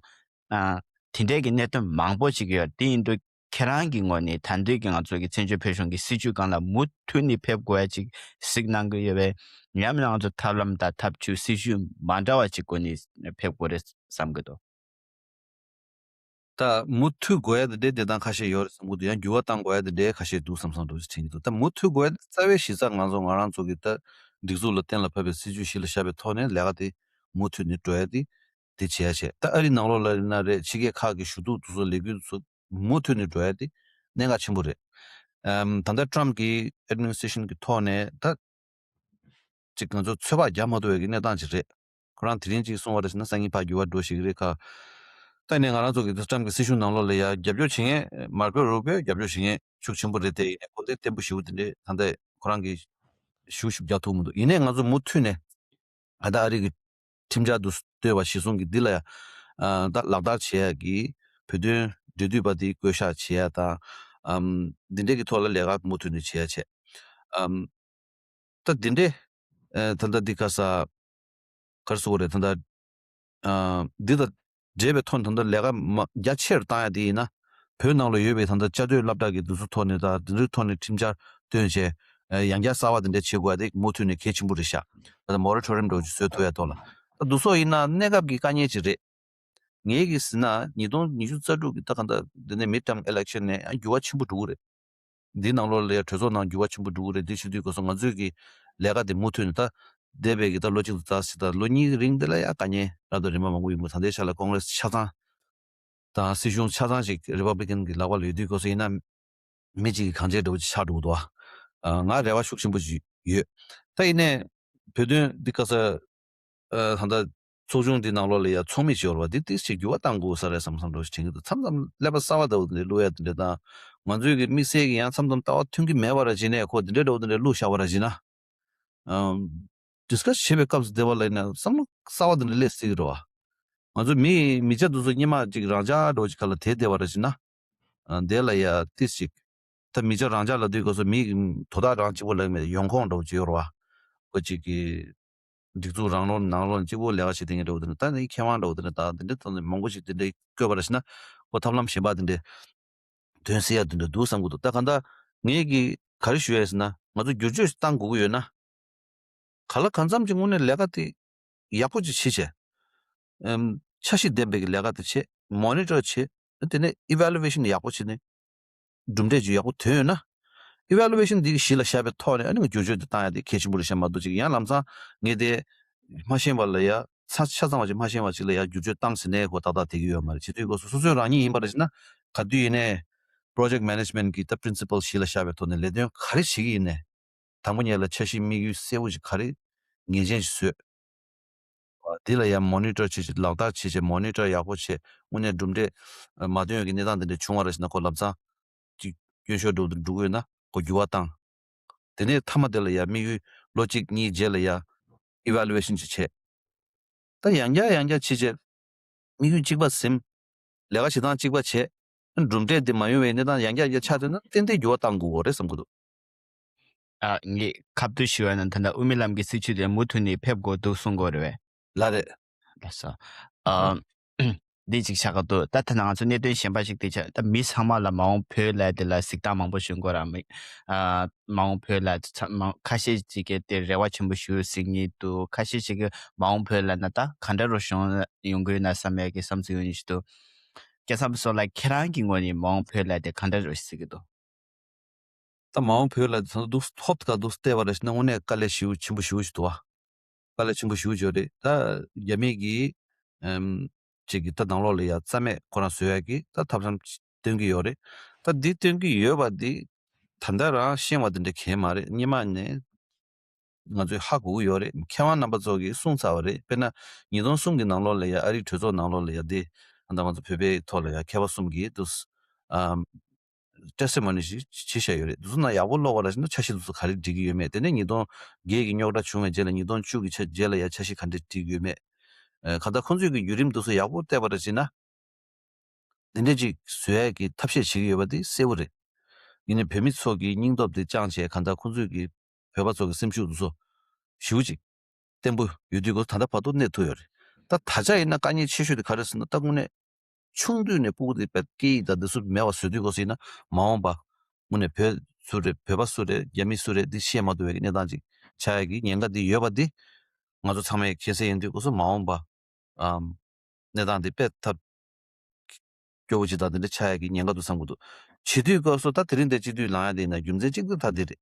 ཨ་དེ་འདྲའི་གི་གནད་དོན་མང་པོ་ཅིག་ཡོད། དེ་ཡིན་དུས་ཁྱེད་རང་གི་ངོས་ནས་ད་ལྟའི་གི་ང་ཚོ་གི་བཙན་བྱོལ་བོད་གཞུང་གི་སྲིད་བྱུས་སྒང་ལ་མུ་མཐུད་ནས་ཕེབས་དགོས་ཡ་ཅིག་གཟིགས་གནང་གི་ཡོད་པས། ཡང་མིན་ན་ང་ཚོ་ཐབས་ལམ་དང་ཐབས་བྱུས་སྲིད་བྱུས་མ་འདྲ་བ་ཅིག་སྒོ་ནས་ཕེབས་དགོས་རེད་བསམ་གི་འདུག་ད་མུ་མཐུད་དགོས་ཡ་དེ་འདྲའི་བདེ་ཐང་ཁ་ཤས་ཡོད་རེད་བསམ་གི་འདུག་ཡང་འགྱུར་བ་གཏང་དགོས་ཡ་དེ་འདྲའི་ཁ་ཤས་འདུག་བསམ་བསམ་འདྲ་ཞིག་དྲན་གི་འདུག་ད་མུ་མཐུད་དགོས་ཡ་དེ་རྩ་བའི་གཞི་རྩ་ང་ཚོ་ང་རང་ཚོ་གི་ད་སྒྲིག་འཛུགས་ལ་གཏན་ལ་ཕབ་པའི་སྲིད་བྱུས་གཞི་ལ་བཞག་པའི་ཐོག་ནས་ལས་ཀ་དེ་མུ་མཐུད་ནས་འགྲོ་ཡ་དེ་དེ་བྱེད་ཡ་བྱས། ད་ཨ་རི་ནང་ལོགས་ལ་ཡིན་ན་རེད། ཕྱི་རྒྱལ་ཁག་གི་ཞུ་གཏུག་དེ་ཚོ་ལས་འགུལ་དེ་ཚོ་མུ་མཐུད་ནས་འགྲོ་ཡ་དེ་གནད་འགག་ཆེན་པོ་རེད། ཨམ་ད་ལྟ་ཊམ་གི་ཨེཌ་མི་ནི་སི་ཊེ་ཤན་གི་ཐོག་ནས་ད་ཅིག་ང་ཚོ་ཚོད་དཔག་རྒྱག་མ་ཐུབ་པའི་གི་གནས་སྟངས་ཅིག་རེད། ཁོ་རང་དེ་རིང་ཅིག་གསུང་བ་རེད་ཟེར་ན་སང་ཉིན་ཕར་འགྱུར་བ་འགྲོ་ཞིག་རེད་ཁ། ད་ནས་ང་རང་ཚོ་གི་ཊམ་གི་སྲིད་གཞུང་ནང་ལོགས་ལ་ཡ་རྒྱབ་སྐྱོར་བྱེད་མཁན་མར་ཀོ་རུ་བྷིའོ་རྒྱབ་སྐྱོར་བྱེད་མཁན་ཤུགས་ཆེན་པོ་རེད། དེ་ཡིན་ནའི་གོ་བརྡ་བརྟན་པོ་ཞེ་པོ་དེ་འདྲས་ད་ལྟ་ཁོ་རང་གི་ཤུགས་ཤུགས་རྒྱག་ཐུབ་མི་འདུག་ཡིན་ནའི་ང་ཚོ་མུ་མཐུད་ནས་ཨ་ད་ཨ་རི་གི་ཁྲིམས་འཆར་དུ་བཏོད་པ་གཞིར་བཟུང་གི་འདི་ལ་ཡ་ཨ་ད་ལག་བསྟར་བྱེད་ཡ་གི་བོད་དོན་འབྲེལ་མཐུད་པ་དེ་བསྐོ་བཞག་བྱེད་ཡ་དང་ཨམ་འདི་འདྲས་ཀྱི་ཐོག་ལ་ལས་ཀ་མུ་མཐུད་ནས་བྱེད་ཡ་བྱས། ཨམ་ད་འདི་འདྲས་ཨ་ད་ལྟ་འདི་ག་ས་ག་རེ་ཟེར་དགོས་རེད། ད་ལྟ་ཨ་འདི་དང་འབྲེལ་བའི་ཐོག་ནས་ད་ལྟ་ལས་ཀ་མ་རྒྱ་ཆེར་བཏང་ཡ་དེ་ཡིན་ན་བོད་ནང་ལ་ཡོད་པའི་ད་ལྟ་བཅའ་སྡོད་སློབ་གྲྭ་གི་འདི་ཚོ་ཐོག་ནས་ད་འདི་འདྲའི་ཐོག་ནས་ཁྲིམས་འཆར་བཏོན་བྱས་ཨ་ཡང་བསྐྱར་གསར་པ་དེ་འདྲ་བྱེད་དགོས་ཡ་དེ་མུ་མཐུད་ནས་གལ་ཆེན་པོ་རེད་ཤག་ད་ལྟ་མོ་ར་ཊོ་རི་ཡམ་འདྲ་བོ་ཅིག་བཟོ་ཐུབ་ཡ་ཐོག་ལ་ད་འདུག་སོགས་ཡིན་ན་གནས་སྐབས་ཀྱི་དཀའ་ངལ་ཅིག་རེད། ངས་ཀྱིས་ཟེར་ན་ཉིས་སྟོང་ཉི་ཤུ་རྩ་དྲུག་གི་ད་གང་ལྟར་འདི་ནས་མིཌ་ཊརམ་ཨི་ལེག་ཤན་ནས་ཡང་འགྱུར་བ་ཆེན་པོ་འགྲོ་གི་རེད། འདིའི་ནང་ལོགས་ལ་ཡང་གྲོས་ཚོགས་ནང་འགྱུར་བ་ཆེན་པོ་འགྲོ་གི་རེད། འདི་བྱེད་དུས་སྐབས་སུ་ང་ཚོས་ཀྱི་ལས་ཀ་དེ་མུ་མཐུད་ནས་ད་འདས་པའི་གི་ད་ལོ་གཅིག་ཙམ་ཞིག་དང་ལོ་གཉིས་རིང་འདི་ལ་ཡང་དཀའ་ངལ་རབ་དང་རིམ་པ་མང་པོ་ཡོང་གི། ད་ལྟའི་ཆ་ལ་ཀོང་རེ་སི་ཆ་ཚང་དང་སྲིད་གཞུང་ཆ་ཚང་ཞིག་རི་པབ་ལི་ཀན་གི་ལག་པ་ལ་ཡོད་དུས་སྐབས་སུ་ཡིན་ན། མི་གཅིག་གིས་གང་བྱས་འདྲ་བོ་ཅིག་ཆགས་འགྲོ་གི་འདུག་བ། ཨ་ང་རེ་བ་ཤུགས་ཆེན་པོ་ཅིག་ཡོད། ད་ཡིན་ནའི་བོད་དོན་འདི་ག་ས་ཨ་ད་ལྟ་ཚོགས་ཆུང་འདི་ནང་ལོགས་ལ་ཡ་ཚོགས་མི་ཅིག་ཡོད་རེད་བ། འདི་ཏིག་ཙམ་འགྱུར་བ་གཏང་དགོས་ས་རེད་བསམ་བསམ་འདྲ་བོ་ཅིག་དྲན་གྱི་འདུག་མཚམས་མཚམས་ཀླད་པ་གསར་པ་འདྲ་བོ་འདི་འདྲ་བླུག་ཡ་འདི་འདྲ་དང་། ང་ཚོའི་གི་དམིགས་བསལ་གྱི་ཡང་མཚམས་མཚམས་ལྟ་བ་མཐུན་གྱི་མེད་པ་ར་བྱས་ནས་ཁོ་འདི་འདྲ་འདྲ་བོ་འདི་འདྲ་བླུག་བཞག་པ་ར་བྱས་ན། ཨམ། ཌིས་ཀ་སི་བྱེད་པའི་སྐབས་སུ་བསྡད་པ་ལ་ཡིན་ན་བསམ་བློ་གསར་པ་འདི་འདྲ་སླེབས་སྲིད་ཀྱི་རེད་བ། ང་ཚོ་མི་མི་ཆ་འདི་ཚོ་སྔོན་མ་ཅིག་རང་འཇགས་འདྲ་བོ་ཅིག་ཁ་ལ་དེད་བསྡད་པ་ར་བྱས་ན། ཨ་དེ་ལ་ཡ་ཏིས་ཅིག་ད་མི་ཆ་རང་འཇགས་ལབ་དུས་སྐབས་སུ་མི་དོ་བདག་རང་གཅིག་པོ་ལབ་མེད་ཡོང་ཁུངས་འདྲ་བོ་ཅིག་ཡོད་རེད་བ། ཁོ་ཅིག་གི་སྒྲིག་འཛུགས་རང་ལོགས་ནང་ལོགས་གཅིག་པོ་ལས་ཀ་བྱེད་བསྡད་མཁན་འདྲ་བོ་དེ་འདྲ། ད་ནི་མཁས་དབང་འདྲ་བོ་དེ་འདྲ་དང་དེ་འདྲ་ད་མང་པོ་ཞིག་དེ་འདྲ་བསྐོས་པ་ར་བྱས་ན་ཁོ་ཐབས་ལམ་གཞན་པ་དེ་འདྲ་དོན་སེལ་ཡ་དེ་འདྲ་འདུག་བསམ་གྱི་འདུག་ད་གང་ལྟར་ངས་ཀྱི་ག་རེ་ཞུ་ཡ་ཟེར་ན་ང་ཚོ་བསྒྱུར་བཅོས་ཤིག་བཏང་དགོས་ཀྱི་ཡོད་ན། ག་ལ་གང་འཚམ་གྱི་དངོས་གནས་ལས་ཀ་དེ་ཡག་པོ་ཅིག་བྱེད་བྱས། ཨམ། འཆར་གཞི་ལྡན་པའི་གི་ལས་ཀ་དེ་བྱེད། མོ་ནི་ཊར་བྱེད། དེ་ནས་ཨི་ཝེ་ལུ་ཨེ་ཤན་ཡག་པོ་བྱེད་ནས་གྲུབ་འབྲས་ཅིག་ཡག་པོ་ཐོན་ཡོད་ན། evaluation་འདི་གཞི་ལ་བཞག་པའི་ཐོག་ནས་ཨ་ནི་བསྒྱུར་བཅོས་འདི་བཏང་ཡ་དེ་གལ་ཆེན་པོ་རེད་ཤག་མ་གཏོགས་ཅིག་ཡང་ལམ་སང་ངས་དེ་མ་ཤེས་པ་ལ་ཡ་ཆ་ཆ་ཚང་བ་ཅིག་མ་ཤེས་པ་ཅིག་ལ་ཡ་བསྒྱུར་བཅོས་བཏང་ཟིན་ནའི་གོ་ཏག་ཏག་དེ་གི་ཡོད་མ་རེད། བྱེད་དུས་གོ་སོ་སོའི་རང་ཉིད་ཡིན་པ་རེད་ཟེར་ན་ག་དུས་ཡིན་ནའི་project management་གི་ད་principle་གཞི་ལ་བཞག་པའི་ཐོག་ནས་ལས་དོན་ག་རེ་བྱེད་ཀྱི་ཡིན་ནའི་དང་པོ་ཉིད་ལ་འཆར་གཞི་དམིགས་ཡུལ་གསལ་བོ་ཞིག་ག་རེ་ངེས་ཅན་ཞིག་བཟོས། དེ་ལ་ཡང་monitor་བྱེད་ཆེད་ལག་བསྟར་བྱེད་ཆེད་monitor་ཡག་པོ་བྱེད། དངོས་གནས་གྲུབ་འབྲས་མ་ཐོན་ཡོད་ཀྱི་གནས་སྟངས་དེ་འདྲ་བྱུང་བ་རེད་ཟེར་ན་ཁོ་ལམ་སང་ཅིག་སྐྱོན་ཤོར་འགྲོ་འགྲོ་གི་ཡོད་ན་ཁོ་འགྱུར་བ་བཏང་། དེ་ནས་མཐའ་མ་དེ་ལ་ཡང་དམིགས་ཡུལ་ལོ་གཅིག་གཉིས་རྗེས་ལ་ཡང་evaluation་ཅིག་བྱེད། ད་ཡང་བསྐྱར་ཡང་བསྐྱར་བྱེད་ཆེད་དམིགས་ཡུལ་གཅིག་པ་ཟིན། ལས་ཀ་བྱེད་སྟངས་གཅིག་པ་བྱེད། གྲུབ་འབྲས་དེ་མ་ཡོང་བའི་གནས་སྟངས་ཡང་བསྐྱར་ཡང་བསྐྱར་ཆགས་ཐུབ་ན་ཏན་ཏན་འགྱུར་བ་བཏང་དགོས་པ་རེད་བསམ་གྱི་འདུག་ཨ། ངས་ཁ་བསྡུར་ཞུ་བ་ན་ད་ལྟ་དབུ་མའི་ལམ་གྱི་སྲིད་བྱུས་དེ་མུ་མཐུད་ནས་ཕེབས་དགོས་འདུག་གསུང་གི་ཡོད་རེད་པས། ལགས་རེད། ལགས་སོ། ཨ། འདི་གཅིག་ཆགས་ཀྱི་འདུག་ད་ཐ་ན་ང་ཚོ་གནད་དོན་གཞན་པ་ཞིག་དེ་ཆགས་ད་མི་ཚང་མ་ལ་མ་འོངས་བོད་ལབ་དེ་ལ་གཟིགས་སྟངས་མང་པོ་ཞིག་ཡོང་གི་ཡོད་རེད། མི་ཨ་མ་འོངས་བོད་ལ་ཚ་མ་ཁ་ཤས་ཅིག་གིས་དེ་རེ་བ་ཆེན་པོ་ཞིག་གཟིགས་མཁན་འདུག་ཁ་ཤས་ཅིག་གིས་མ་འོངས་བོད་ལ་ན་ད་ག་འདྲ་རུ་བྱུང་ཡོང་གི་ཡོད་ན་བསམ་ཡས་ཀྱི་བསམ་ཚུལ་ཡོང་མཁན་ཞིག་འདུག་སྐལ་བཟང་ཕུན་ཚོགས་ལགས་ཁྱེད་རང་གི་ངོས་ནས་མ་འོངས་བོད་ལ་དེ་ག་འདྲ་རུ་གཟིགས་ཀྱི་འདུག་ད་མ་འོངས་བོད་ལ་ད་འདུག་ཐོབ་ད་འདུག་བལྟས་པ་རེད་ཟེར་ན་དངོས་གནས་དཀའ་ལས་ཞེ་པོ་ཆེན་པོ་ཞེ་པོ་ཞིག་འདུག་བ། དཀའ་ལས་ཆེན་པོ་ཞེ་པོ་ཅིག་ཡོད་རེད། ད་རྒྱ་མི་གིས་ཨམ་ཅིག་གི་ད་ནང་ལོགས་ལ་ཡ་རྩ་མེད་ཁོ་རང་བཟོ་ཡ་གི་ད་ཐབས་ལམ་སྟོན་གྱི་ཡོད་རེད། ད་འདི་སྟོན་གྱི་ཡོད་པ་འདི་ད་ལྟ་རང་ཤེས་པ་འདི་འདྲ་གང་ཡང་མ་རེད། སྔོན་མ་ནས་ང་ཚོས་ཧ་གོ་གི་ཡོད་རེད། མཁས་དབང་རྣམ་པ་ཚོ་གིས་གསུངས་ཚར་བ་རེད། དཔེར་ན་ཉིས་སྟོང་གསུམ་གྱི་ནང་ལོགས་ལ་ཡ་ཨ་རིའི་གྲོས་ཚོགས་ནང་ལོགས་ལ་ཡ་འདི་ཨ་ད་ང་ཚོ་བོད་པའི་ཐོག་ལ་ཡ་མཁས་པ་གསུམ་གྱིས་འདུག་ཨམ། testimony་ཞིག་བྱེད་བཞག་ཡོད་རེད། དེ་ཚོ་ནང་ཡག་པོ་ཀློག་པ་ལ་ཕྱིན་ན་འཆར་གཞི་དེ་ཚོ་ག་རེ་སྒྲིག་གི་ཡོད་མེད། དེ་ནས་ཉིས་སྟོང་བརྒྱད་ཀྱི་རྙོག་དྲ་བྱུང་བའི་རྗེས་ལ་ཉིས་སྟོང་བཅུ་གི་ཆ་རྗེས་ལ་ཡང་འཆར་གཞི་ག་འདྲ་སྒྲིག་ཡོད་མེད། ཨ་གང་ལྟར་ཁོང་ཚོས་ཀྱི་བརྒྱུད་རིམ་དེ་ཚོ་ཡག་པོ་བལྟས་པ་རེད་ཟེར་ན། འདི་འདྲ་ཅིག་བཟོ་ཡས་ཀྱི་ཐབས་ཤེས་བྱེད་ཀྱི་ཡོད་པ་དེ་གསལ་པོ་རེད། ཡིན་ནའི་བོད་མི་ཚོ་གི་སྙིང་སྟོབས་དེ་བཅངས་བྱས་གང་ལྟར་ཁོང་ཚོས་ཀྱི་བོད་པ་ཚོ་གི་སེམས་ཤུགས་དེ་ཚོ་ཞེ་པོ་ཅིག་བརྟན་པོ་ཡོད་དུས་ཁོ་ད་ལྟ་བར་དུ་གནས་ཐུབ་ཡོད་རེད། ད་ད་ཆ་ཡིན་ན་དཀའ་ངལ་ཆེ་ཤོས་དེ་ག་རེ་ཟེར་ན་ད་དངོས་གནས། ཆུང་དུས་ནས་སྤུ་གུ་དེ་དཔེ་སྐད་ཡིག་དང་འདི་ཚོ་མེད་པ་བཟོ་དུས་གོ་སྲིད་ན་མ་འོངས་པ་དངོས་གནས་བོད་སུ་རེད། བོད་པ་སུ་རེད། རྒྱ་མི་སུ་རེད། འདི་ཤེས་མ་ཐུབ་པའི་གནས་སྟངས་ཅིག་ཆགས་ཡ་གི་ཉེན་ཁ་འདི་ཡོད་པ་འདི་ང་ཚོ་ཚང་མས་མཁྱེན་གསལ་ཡིན་དུས་གོ་སོ་མ་འོངས་པ་ཨམ་གནས་སྟངས་འདི་དཔེ་ཐབས་སྐྱོ་བོ་ཅིག་དང་འདི་འདྲ་ཆགས་ཡ་གི་ཉེན་ཁ་འདུག་བསམ་གི་འདུག་བྱེད་དུས་གོ་སོ་ད་དེ་རིང་འདི་སྤྱི་འཐུས་ལངས་ཡ་འདི་ཡིན་ན་རྒྱུ་མཚན་གཅིག་ཏུ་ད་འདི་རེད།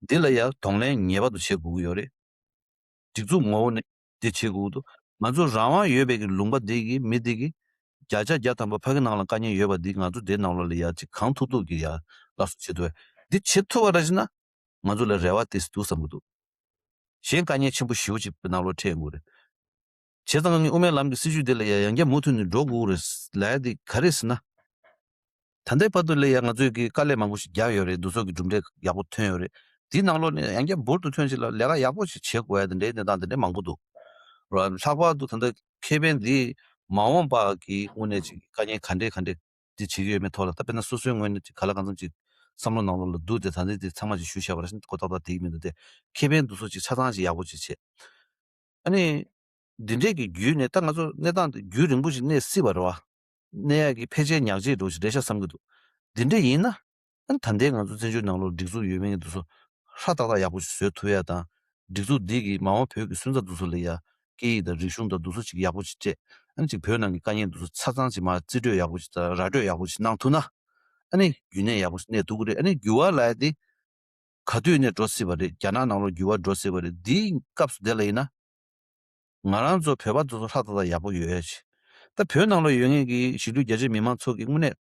འདི་ལ་ཡ་གདོང་ལེན་ངེས་པར་དུ་བྱེད་དགོས་ཀྱི་ཡོད་རེད། སྒྲིག་འཛུགས་ངོ་བོ་ནས་དེ་བྱེད་དགོས་འདུག་ང་ཚོ་རང་དབང་ཡོད་པའི་གི་ལུང་པ་འདི་གི་མི་འདི་གི་བརྒྱ་ཆ་བརྒྱ་ཐམ་པ་ཕ་གི་ནང་ལ་དཀའ་ངལ་ཡོད་པ་འདི་ང་ཚོ་དེ་ནང་ལོགས་ལ་ཡ་ཅིག་གང་ཐུབ་ཐུབ་ཀྱི་ཡ་སླར་གསོ་བྱེད་ཐུབ་འདི་བྱེད་ཐུབ་པ་ར་ཞིག་ན་ང་ཚོ་ལ་རེ་བ་ཏོག་ཙམ་འདུག་བསམ་གི་འདུག་གཞན་དཀའ་ངལ་ཆེན་པོ་ཞེ་པོ་ཅིག་ནང་ལོགས་འཕྲད་ཡོང་གི་རེད། བྱས་ཙང་ངས་དབུ་མའི་ལམ་གྱི་སྲིད་བྱུས་དེ་ལ་ཡ་ཡང་བསྐྱར་མུ་མཐུད་ནས་འགྲོ་དགོས་རེད་ལབ་ཡ་དེ་ག་རེ་ཟེར་ན། ད་ལྟའི་བར་དུ་ལ་ཡ་ང་ཚོས་ཀྱི་དཀའ་ལས་མང་པོ་ཞིག་བརྒྱབ་ཡོད་རེད། འདུ་ཚོགས་ཀྱི་གྲུབ་འབྲས་ཡག་པོ་ཐོན་ཡོད་རེད། དེའི་ནང་ལོགས་ནས་ཡང་བསྐྱར་འབུར་དུ་ཐོན་ཞིག་ལ་ལས་ཀ་ཡག་པོ་ཞིག་བྱེད་དགོས་ཡ་དེ་འདྲའི་གནས་སྟངས་དེ་འདྲ་མང་པོ་འདུག་ལྷག་པར་དུ་ད་ལྟ་ཁེ་ཕན་འདི་མ་འོངས་པ་གི་དངོས་གནས་ཅིག་དཀའ་ངལ་ག་འདྲས་ག་འདྲས་འདི་བྱེད་ཀྱི་ཡོད་མེད་ཐོག་ལ་ད་དཔེར་ན་སོ་སོའི་ངོས་ནས་ཅིག་ག་ལ་གང་འཚམ་ཅིག་བསམ་བློ་ནང་ལོགས་ལ་འདུག་སྟེ་ད་ལྟའི་དེ་ཚང་མ་ཅིག་ཞུ་བཞག་པ་རེད་ཟེར་ན་ཁོ་ཏག་ཏག་དེ་གི་མི་འདུག་སྟེ་ཁེ་ཕན་འདུ་ཚོགས་ཅིག་ཆ་ཚང་ཞིག་ཡག་པོ་ཅིག་བྱེད། ཨ་ནི། འདི་འདྲས་ཀྱི་བརྒྱུད་ནས་ད་ང་ཚོ་གནས་སྟངས་འདི་རྒྱུན་རིང་པོ་ཞིག་གནས་སྲིད་པ་རེད་བ། གནས་ཡག་གི་ཕལ་ཆེར་ཉག་གཅིག་འགྲོ་ཞིག་རེད་ཤག་བསམ་གྱི་འདུག་འདི་འདྲས་ཡིན་ན། ཨ་ནི་ད་ལྟའི་ང་ཚོ་བཙན་བྱོལ་ནང་ལོགས་སྒྲིག་འཛུགས་ཡོད་མེད་འདི་ཚོ་ཧྲ་ཏག་ཏག་ཡག་པོ་ཞིག་བཟོ་ཐུབ་ཡ་དང་། སྒྲིག་འཛུགས་འདི་གིས་མ་འོངས་བོད་ཀྱི་སོན་རྩ་འདི་ཚོ་ལ་ཡ་སྐད་ཡིག་དང་རིག་གཞུང་དང་འདི་ཚོ་ཅིག་ཡག་པོ་ཅིག་སྤྲད། ཨ་ནི་ཅིག་བོད་ནང་གི་དཀའ་ངལ་འདི་ཚོ་ཆ་ཚང་ཅིག་མར་རྩིས་སྤྲོད་ཡག་པོ་ཅིག་དང་ར་སྤྲོད་ཡག་པོ་ཅིག་གནང་ཐུབ་ན། ཨ་ནི་རྒྱུན་གནས་ཡག་པོ་ཅིག་གནས་ཐུབ་ཀྱི་རེད། ཨ་ནི་འགྱུར་བ་ལབ་ཡ་དེ། ག་དུས་ནས་འགྲོ་སྲིད་པ་རེད། རྒྱ་ནག་ནང་ལོགས་འགྱུར་བ་འགྲོ་སྲིད་པ་རེད། འདིའི་སྐབས་སུ་དེ་ལ་ཡིན་ན། ང་རང་ཚོ་བོད་པ་ཚོ་ཧྲ་ཏག་ཏག་ཡག་པོ་ཡོད་ཡ་ཆེ། ད་བོད་ནང་ལ་ཡོད་མཁན་གྱི་གཞིས་ལུས་རྒྱ་ཆེ་མི་མང་ཚོ་གི་དངོས་གནས་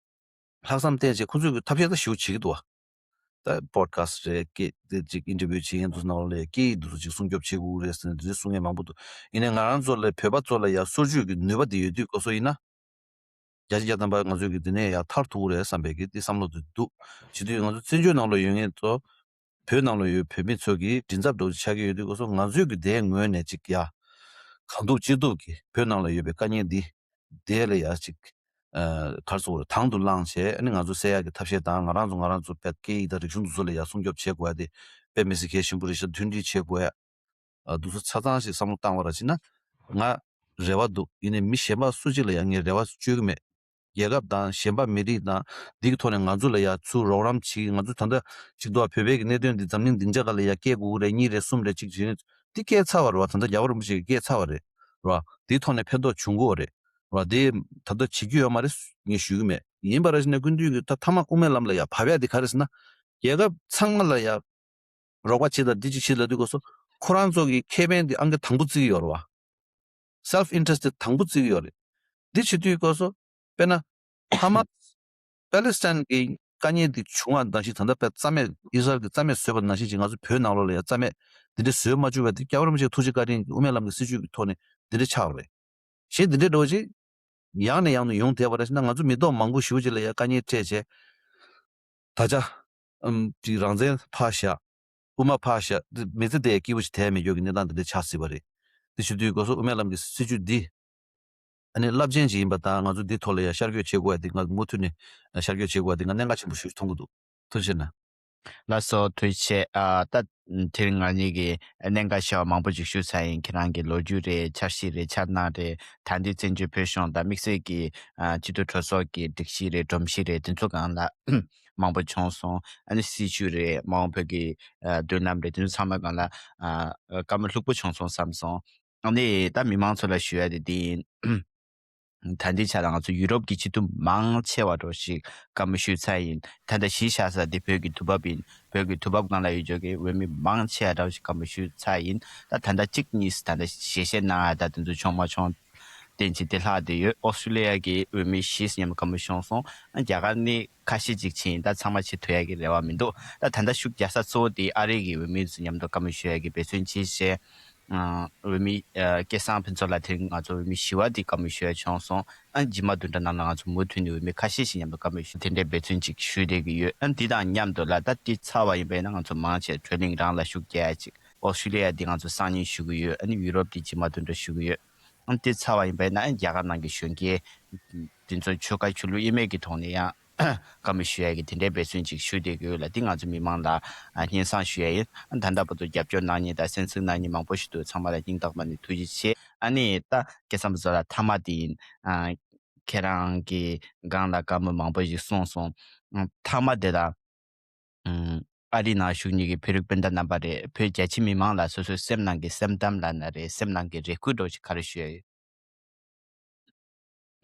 ལྷག་བསམ་བསྟན་བྱས་ཁོ་ཚོས་ཀྱི་ཐབས་ཤེས་ད་ཞེ་པོ་བྱེད་ཀྱི་འདུག་བ། ད་པོ་ཌི་ཁ་སི་ཊི་རེད། སྐད་དེ་ཅིག་ཨིན་ཊར་བིའུ་བྱེད་མཁན་ཚོ་ནང་ལ་ཡ་སྐད་ཡིག་འདི་ཚོ་ཅིག་སྲུང་སྐྱོབ་བྱེད་དགོས་རེད་ཟེར་ནས་འདི་གསུང་མཁན་མང་པོ་འདུག་ཡིན་ནའི་ང་རང་ཚོ་ལ་བོད་པ་ཚོ་ལ་ཡ་སོར་ཆུད་ཀྱི་ནུས་པ་དེ་ཡོད་དུས་སྐབས་སུ་ཡིན་ན། བརྒྱ་ཆ་བརྒྱ་ཐམ་པ་ང་ཚོས་ཀྱི་དེ་ནས་ཡར་ཐར་ཐུབ་ཀྱི་རེད་བསམ་པའི་གི་དེ་བསམ་བློ་དེ་འདུག་བྱེད་དུས་ང་ཚོ་བཙན་བྱོལ་ནང་ལ་ཡོད་མཁན་ཚོ་བོད་ནང་ལ་ཡོད་བོད་མི་ཚོ་གི་མགྲིན་ཚབ་འདྲ་བོ་ཆགས་ཀྱི་ཡོད་དུས་སྐབས་སུ་ང་ཚོས་ཀྱི་དེའི་ངོས་ནས་ཅིག་ཡ་གང་ཐུབ་ཅི་ཐུབ་ཀྱི་བོད་ནང་ལ་ཡོད་པའི་དཀའ་ངལ་འདི་དེ་ལ་ཡ་ཅིག་ཨ་ག་རེ་ཟེར་དགོས་རེད། དང་དུ་བླངས་བྱས་ཨ་ནི་ང་ཚོ་སེལ་ཡག་གི་ཐབས་ཤེས་དང་ང་རང་ཚོ་ང་རང་ཚོ་བོད་སྐད་ཡིག་དང་རིག་གཞུང་དེ་ཚོ་ལ་ཡ་སྲུང་སྐྱོབ་བྱེད་དགོས་ཡ་དེ་དཔེ་མི་སྲིད་གལ་ཆེན་པོ་རེད་ཤག་མཐུན་སྒྲིལ་བྱེད་དགོས་ཡ། ཨ་འདུག་སེ་ཆ་ཚང་ཞིག་བསམ་བློ་བཏང་བ་ར་ཅིག་ན། ང་རེ་བ་འདུག་ཡིན་ནའི་མི་གཞན་པ་སུ་གཅིག་ལ་ཡང་ངས་རེ་བ་བཅོལ་གྱི་མེད། རྒྱལ་ཁབ་དང་གཞན་པ་མི་རིགས་དང་འདི་གི་ཐོག་ནས་ང་ཚོ་ལ་ཡ་ཚུར་རོགས་རམ་བྱེད་ཀྱི། ང་ཚོ་ད་ལྟ་ཅིག་ཏུ་བོད་པའི་གི་གནད་དོན་འདི་འཛམ་གླིང་སྡིངས་ཆ་ཁག་ལ་ཡ་སྐྱེལ་དགོས་ཀྱི་རེད། གཉིས་རེད། གསུམ་རེད། གཅིག་བྱས་ནས་འདི་སྐྱེལ་ཚར་བ་རེད་བ། ད་ལྟ་རྒྱལ་བ་རིན་པོ་ཆེ་གིས་སྐྱེལ་ཚར་བ་རེད་བ། འདིའི་ཐོག་ནས་ཕན་ཐོགས་བྱུང་གི་ཡོད་རེད་བ། འདི་ད་ལྟ་བྱེད་རྒྱུ་ཡོད་མ་རེད་ངས་ཞུ་གི་མེད། ཡིན་པ་ར་ཅིག་ན་སྐུ་མདུན་གྱི་ད་མཐའ་མ་དབུ་མའི་ལམ་ལ་ཡ་བབས་ཡ་འདི་ག་རེ་ཟེར་ན། རྒྱལ་ཁབ་ཚང་མ་ལ་ཡ་རོགས་པ་བྱེད་དང་འདི་ཅིག་བྱེད་ལབ་དུས་སྐབས་སུ་ཁོ་རང་ཚོ་གི་ཁེ་ཕན་དེ་ཨང་ཀི་དང་པོ་བརྩི་གི་ཡོད་རེད་བ། Self interest དེ་དང་པོ་བརྩི་གི་ཡོད་རེད། འདི་བྱེད་དུས་སྐབས་སུ་དཔེར་ན་ཧ་མ་པེ་ལེ་སི་ཐན་གྱི་དཀའ་ངལ་འདི་བྱུང་བ་ནང་བཞིན། ད་ལྟ་པེ་རྩ་མེད་ཨི་སི་རལ་གྱིས་རྩ་མེད་བཟོས་པ་ནང་བཞིན་ཅིག་ང་ཚོ་བོད་ནང་ལོགས་ལ་ཡང་རྩ་མེད་འདི་འདྲ་བཟོས་མ་བཅུག་པ་དེ་སྐྱབས་ར་མི་ཆེ་ཐུགས་རྗེ་བཀའ་དྲིན་གྱིས་དབུ་མའི་ལམ་གྱི་སྲིད་བྱུས་ཀྱི་ཐོག་ནས་འདི་འདྲ་ཆགས་པ་རེད། གཞན་འདི་འདྲའི་འགྲོ་ཅིག་ཡང་ནས་ཡང་དུ་ཡོང་བསྡད་པ་རེད་ཟེར་ན། ང་ཚོ་མི་ཐོག་མང་པོ་ཞེ་པོ་ཅིག་ལ་ཡང་དཀའ་ངལ་འཕྲད་བྱས། ད་ཆ་ཨམ་ཅིག་རང་བཙན་ཕར་བཞག་དབུ་མ་ཕར་བཞག་འདི་མི་ཚེ་འདི་སྐྱིད་པོ་ཞིག་དེ་མི་འགྱུར་གྱི་གནས་སྟངས་འདི་འདྲ་ཆགས་སྲིད་པ་རེད། འདི་བྱེད་དུས་སྐབས་སུ་དབུ་མའི་ལམ་གྱི་སྲིད་བྱུས་འདི་ཨ་ནི་རླབས་ཆེན་ཞིག་ཡིན་པ་དང་། ང་ཚོ་འདི་ཐོག་ལ་ཡང་ཤར་བསྐྱོད་བྱེད་དགོས་ཡ་འདི་ང་མུ་མཐུད་ནས་ཤར་བསྐྱོད་བྱེད་དགོས་ཡ་འདི་ང་གནད་འགག་ཆེན་པོ་ཞིག་མཐོང་གི་འདུག་ཐུགས་རྗེ་གནང་། ལགས་སོ། ཐུགས་རྗེ་ཆེ། ཨ་ད་དེ་རིང་ང་གཉིས་ཀྱིས་གནད་འགག་ཆེ་བ་མང་པོ་ཅིག་ཞུས་ཚར་ཡིན། ཁྱེད་རང་གི་ལོ་རྒྱུས་རེད། འཆར་གཞི་རེད། འཆར་སྣང་རེད། ད་ལྟའི་བཙན་བྱོལ་བོད་གཞུང་དང་དམིགས་བསལ་གྱི་ཨ་སྤྱི་འཐུས་གྲོས་ཚོགས་ཀྱི་སྒྲིག་གཞི་རེད། སྒྲོམ་གཞི་རེད། དེ་ཚོ་སྒང་ལ་མང་པོ་བྱུང་སོང་། ཨ་ནི་སྲིད་བྱུས་རེད། མ་འོངས་བོད་ཀྱི་ཨ་མདུན་ལམ་རེད། དེ་ཚོ་ཚང་མ་སྒང་ལ་ཨ་བཀའ་མོལ་ལྷུག་པོ་བྱུང་སོང་བསམ་སོང་། ཨ་ནི་ད་མི་མང་ཚོ་ལ་ཞུ་ཡ་དེ་འདི་ཡིན། ད་ལྟའི་ཆ་ལ་ང་ཚོ་ཡུ་རོབ་ཀྱི་སྤྱི་འཐུས་མང་ཆེ་བ་འདྲ་ཞིག་བཀའ་མོལ་ཞུས་ཚར་ཡིན། ད་ལྟ་གཞི་བཞག་ས་དེ་བོད་ཀྱི་དུས་བབ་ཡིན། བོད་ཀྱི་དུས་བབ་སྒང་ལ་ཡོད་ཆོག་གི་འོས་མི་མང་ཆེ་བ་འདྲ་ཞིག་བཀའ་མོལ་ཞུས་ཚར་ཡིན། ད་ད་ལྟ་གཅིག་གཉིས་ད་ལྟ་ཞལ་བཞེས་གནང་ཡ་ད་དེ་ཚོ་བྱུང་མ་བྱུང་བསྟན་ཅིག་དེ་ལྷག་བསྡད་ཡོད། ཨོ་སི་ཀྲི་ལི་ཡ་གི་འོས་མི་བཞི་མཉམ་དུ་བཀའ་མོལ་བྱུང་སོང་། རྒྱ་གར་ནི་ཁ་ཤས་ཅིག་ཕྱིན། ད་ཚང་མ་ཕྱིན་ཐུབ་ཡ་གི་རེ་བ་མི་འདུག་ད་ད་ལྟ་ཤུགས་རྒྱག་ས་གཙོ་བོ་དེ་ཨ་རི་གི་འོས་མི་ཚོ་མཉམ་དུ་བཀའ་མོལ་ཞུ་ཡ་གི་འབད་བརྩོན་བྱེད་བྱས། ཨ་འོས་མི་ཨ་སྐལ་བཟང་ཕུན་ཚོགས་ལགས་དེ་རིང་ང་ཚོ་འོས་མི་བཞི་པ་དེ་བཀའ་མོལ་ཞུ་ཡ་བྱུང་སོང་། ཨ་རྗེས་མ་བདུན་ཕྲག་ནང་ལ་ང་ཚོ་མུ་མཐུད་ནས་འོས་མི་ཁ་ཤས་ཤིག་མཉམ་དུ་བཀའ་མོལ་ཞུ། དེ་འདྲའི་འབད་བརྩོན་ཅིག་ཞུ་བསྡད་ཀྱི་ཡོད། ཨ་འདི་དང་མཉམ་དུ་ལ་ད་དེ་ཚར་བ་ཡིན་པ་ཡིན་ན་ང་ཚོ་མང་ཆེ་བགྲོ་གླེང་རང་ལ་ཤུགས་རྒྱག་ཡ་ཅིག་ཨོ་སི་ཀྲི་ལི་ཡ་འདི་ང་ཚོ་སང་ཉིན་ཞུ་གི་ཡོད། ཨ་ནི་ཡུ་རོབ་དེ་རྗེས་མ་བདུན་ཕྲག་ཞུ་གི་ཡོད། ཨ་དེ་ཚར་བ་ཡིན་པ་ཡིན་ན་ཨ་རྒྱ་གར་ནང་གི་གཞོན་སྐྱེས་དེ་ཚོ་ཆོལ་ཁ་ཆོས་ལུགས་དབྱེ་མེད་ཀྱི་ཐོག་ནས་ཡང་བཀའ་མོལ་ཞུ་ཡ་གི་དེ་འདྲའི་འབད་བརྩོན་ཅིག་ཞུ་བསྡད་ཀྱི་ཡོད་ལ། དེ་ང་ཚོ་མི་མང་ལ་ཨ་སྙན་སེང་ཞུ་ཡ་ཡིན། ཨ་ད་ལྟ་བར་དུ་རྒྱབ་སྐྱོར་གནང་མཁན་དང་གསན་གཟིགས་གནང་མཁན་མང་པོ་ཞིག་འདུག་ཚང་མ་ལ་སྙིང་ཐག་པ་ནས་ཐུགས་རྗེ་ཆེ། ཨ་ནི་ད་སྐལ་བཟང་ཕུན་ཚོགས་ལགས་མཐའ་མ་དེ་ཡིན། ཨ་ཁྱེད་རང་གི་སྒང་ལ་བཀའ་མོལ་མང་པོ་ཞིག་གསུངས་སོང་། ཨ་མཐའ་མ་དེ་ལ་ཨ་རིའི་ནང་བཞུགས་མཁན་གྱི་བོད་རིགས་སྤུན་ཟླ་རྣམ་པ་རེད། བོད་རྒྱ་ཆེ་མི་མང་ལ་སོ་སོའི་སེམས་ནང་གི་སེམས་གཏམ་ལབ་ན་རེད། སེམས་ནང་གི་རེ་སྐུལ་འདྲ་ཞིག་ག་རེ་ཞུ་ཡ་ཡོད།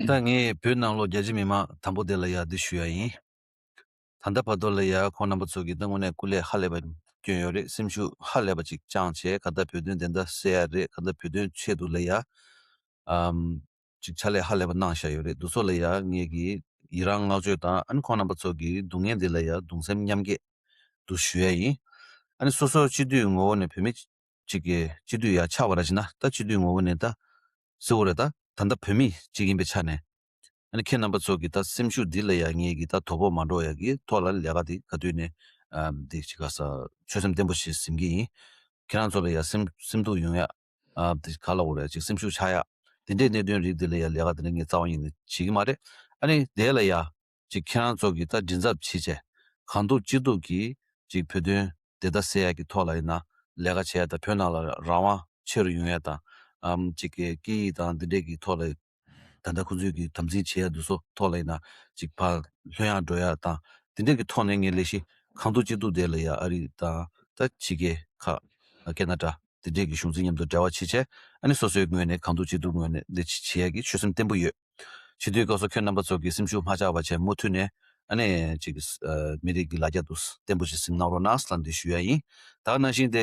ད་ངས་བོད་ནང་ལོགས་རྒྱ་ཆེ་མི་མང་དང་པོ་དེ་ལ་ཡ་འདི་ཞུ་ཡ་ཡིན། ད་ལྟ་བར་དུ་ལ་ཡ་ཁོང་རྣམ་པ་ཚོ་གིས་ད་དངོས་གནས་སྐུ་ལས་ཧ་ལས་པ་བསྐྱོན་ཡོད་རེད། སེམས་ཤུགས་ཧ་ལས་པ་ཅིག་བཅངས་བྱས་ག་ད་བོད་དོན་བདེན་མཐའ་གསལ་ཡ་རེད། ག་ད་བོད་དོན་ཆེད་དུ་ལ་ཡ་ཨམ་ཅིག་ཕྱག་ལས་ཧ་ལས་པ་གནང་བཞག་ཡོད་རེད། འདི་ཚོ་ལ་ཡ་ངེད་ཀྱིས་ཡི་རང་བསྔགས་བརྗོད་དང་ཨ་ནི་ཁོང་རྣམ་པ་ཚོ་གི་སྡུག་བསྔལ་འདི་ལ་ཡ་གདུང་སེམས་མཉམ་སྐྱེད་དུ་ཞུ་ཡ་ཡིན། ཨ་ནི་སོ་སོ་སྤྱི་འཐུས་ངོ་བོ་ནས་བོད་མི་གཅིག་གི་སྤྱི་འཐུས་ཡ་ཆགས་པ་ར་ཅིག་ན། ད་སྤྱི་འཐུས་ངོ་བོ་ནས་ད་གཟིགས་དགོས་རེད། ད་ད་ལྟ་བོད་མི་གཅིག་ཡིན་པའི་ཆ་ནས། ཨ་ནི་ཁྱེད་རྣམ་པ་ཚོ་གི་ད་སེམས་ཤུགས་འདི་ལ་ཡ་ངེད་ཀྱིས་ད་དོ་ཕོག་མ་འགྲོ་ཡ་གི་ཐོག་ལ་ལས་ཀ་འདི་ག་དུས་ནས་ཨ་འདི་ཅིག་ག་ས་ཆོད་སེམས་བརྟན་པོ་ཞིག་ཟིན་གྱི་ཡིན། ཁྱེད་རང་ཚོ་ལ་ཡ་སེམས་སེམས་སྡུག་ཡོང་ཡ། ཨ་འདི་ག་ལ་འོ་རེད། ཅིག་སེམས་ཤུགས་ཆག་ཡ། དེ་འདྲའི་གནད་དོན་རིགས་འདི་ལ་ཡ་ལས་ཀ་དེ་འདྲ་ངས་རྩ་བ་ཉིད་ནས་བྱེད་ཀྱི་མ་རེད། ཨ་ནི་དེ་ལ་ཡ་ཅིག་ཁྱེད་རང་ཚོ་གིས་ད་མགྲིན་ཚབ་བྱེད་བྱས་གང་ཐུབ་ཅི་ཐུབ་ཀྱིས་ཅིག་བོད་དོན་བདེན་མཐའ་གསལ་ཡ་གི་ཐོག་ལ་ཡིན་ན་ལས་ཀ་བྱེད་ཡ། ད་བོད་ནང་ལ་རང་དབང་ཆེ་རུ་ཡོང་ཡ་དང་། ཨམ་ཅིག་གི་སྐད་ཡིག་དང་འདི་འདྲས་ཀྱི་ཐོག་ལ་ད་ལྟ་ཁོང་ཚོས་ཀྱི་དམ་འཛིན་བྱེད་ཡ་འདི་ཚོ་ཐོག་ལ་ཡིན་ན་ཅིག་ཕར་ལྷོད་ཡངས་འགྲོ་ཡ་དང་། འདི་འདྲས་ཀྱི་ཐོག་ནས་ངས་ལས་གཞི་གང་ཐུབ་ཅི་ཐུབ་དེ་ལ་ཡ་ཨ་རི་དང་ད་ཕྱི་རྒྱལ་ཁག་ཁ་ན་ཌ་དེ་འདྲས་ཀྱི་གཞུང་འཛིན་མཉམ་དུ་འབྲེལ་བ་བྱེད་བྱས། ཨ་ནི་སོ་སོའི་ངོས་ནས་གང་ཐུབ་ཅི་ཐུབ་ངོས་ནས་འདི་བྱེད་ཡ་གི་ཆོད་སེམས་བརྟན་པོ་ཡོད། བྱེད་དུས་སྐབས་སུ་ཁྱོད་རྣམ་པ་ཚོ་གི་སེམས་ཤུགས་མ་ཆག་པ་བྱས་མུ་མཐུད་ནས་ཨ་ནི་ཅིག་ཨ་མི་རིགས་ཀྱི་ལ་རྒྱ་དེ་བརྟན་པོ་ཞིག་ཟིན་གནང་རོགས་གནང་ལབ་འདི་ཞུ་ཡ་ཡིན། ད་ག་ནང་བཞིན་དེ་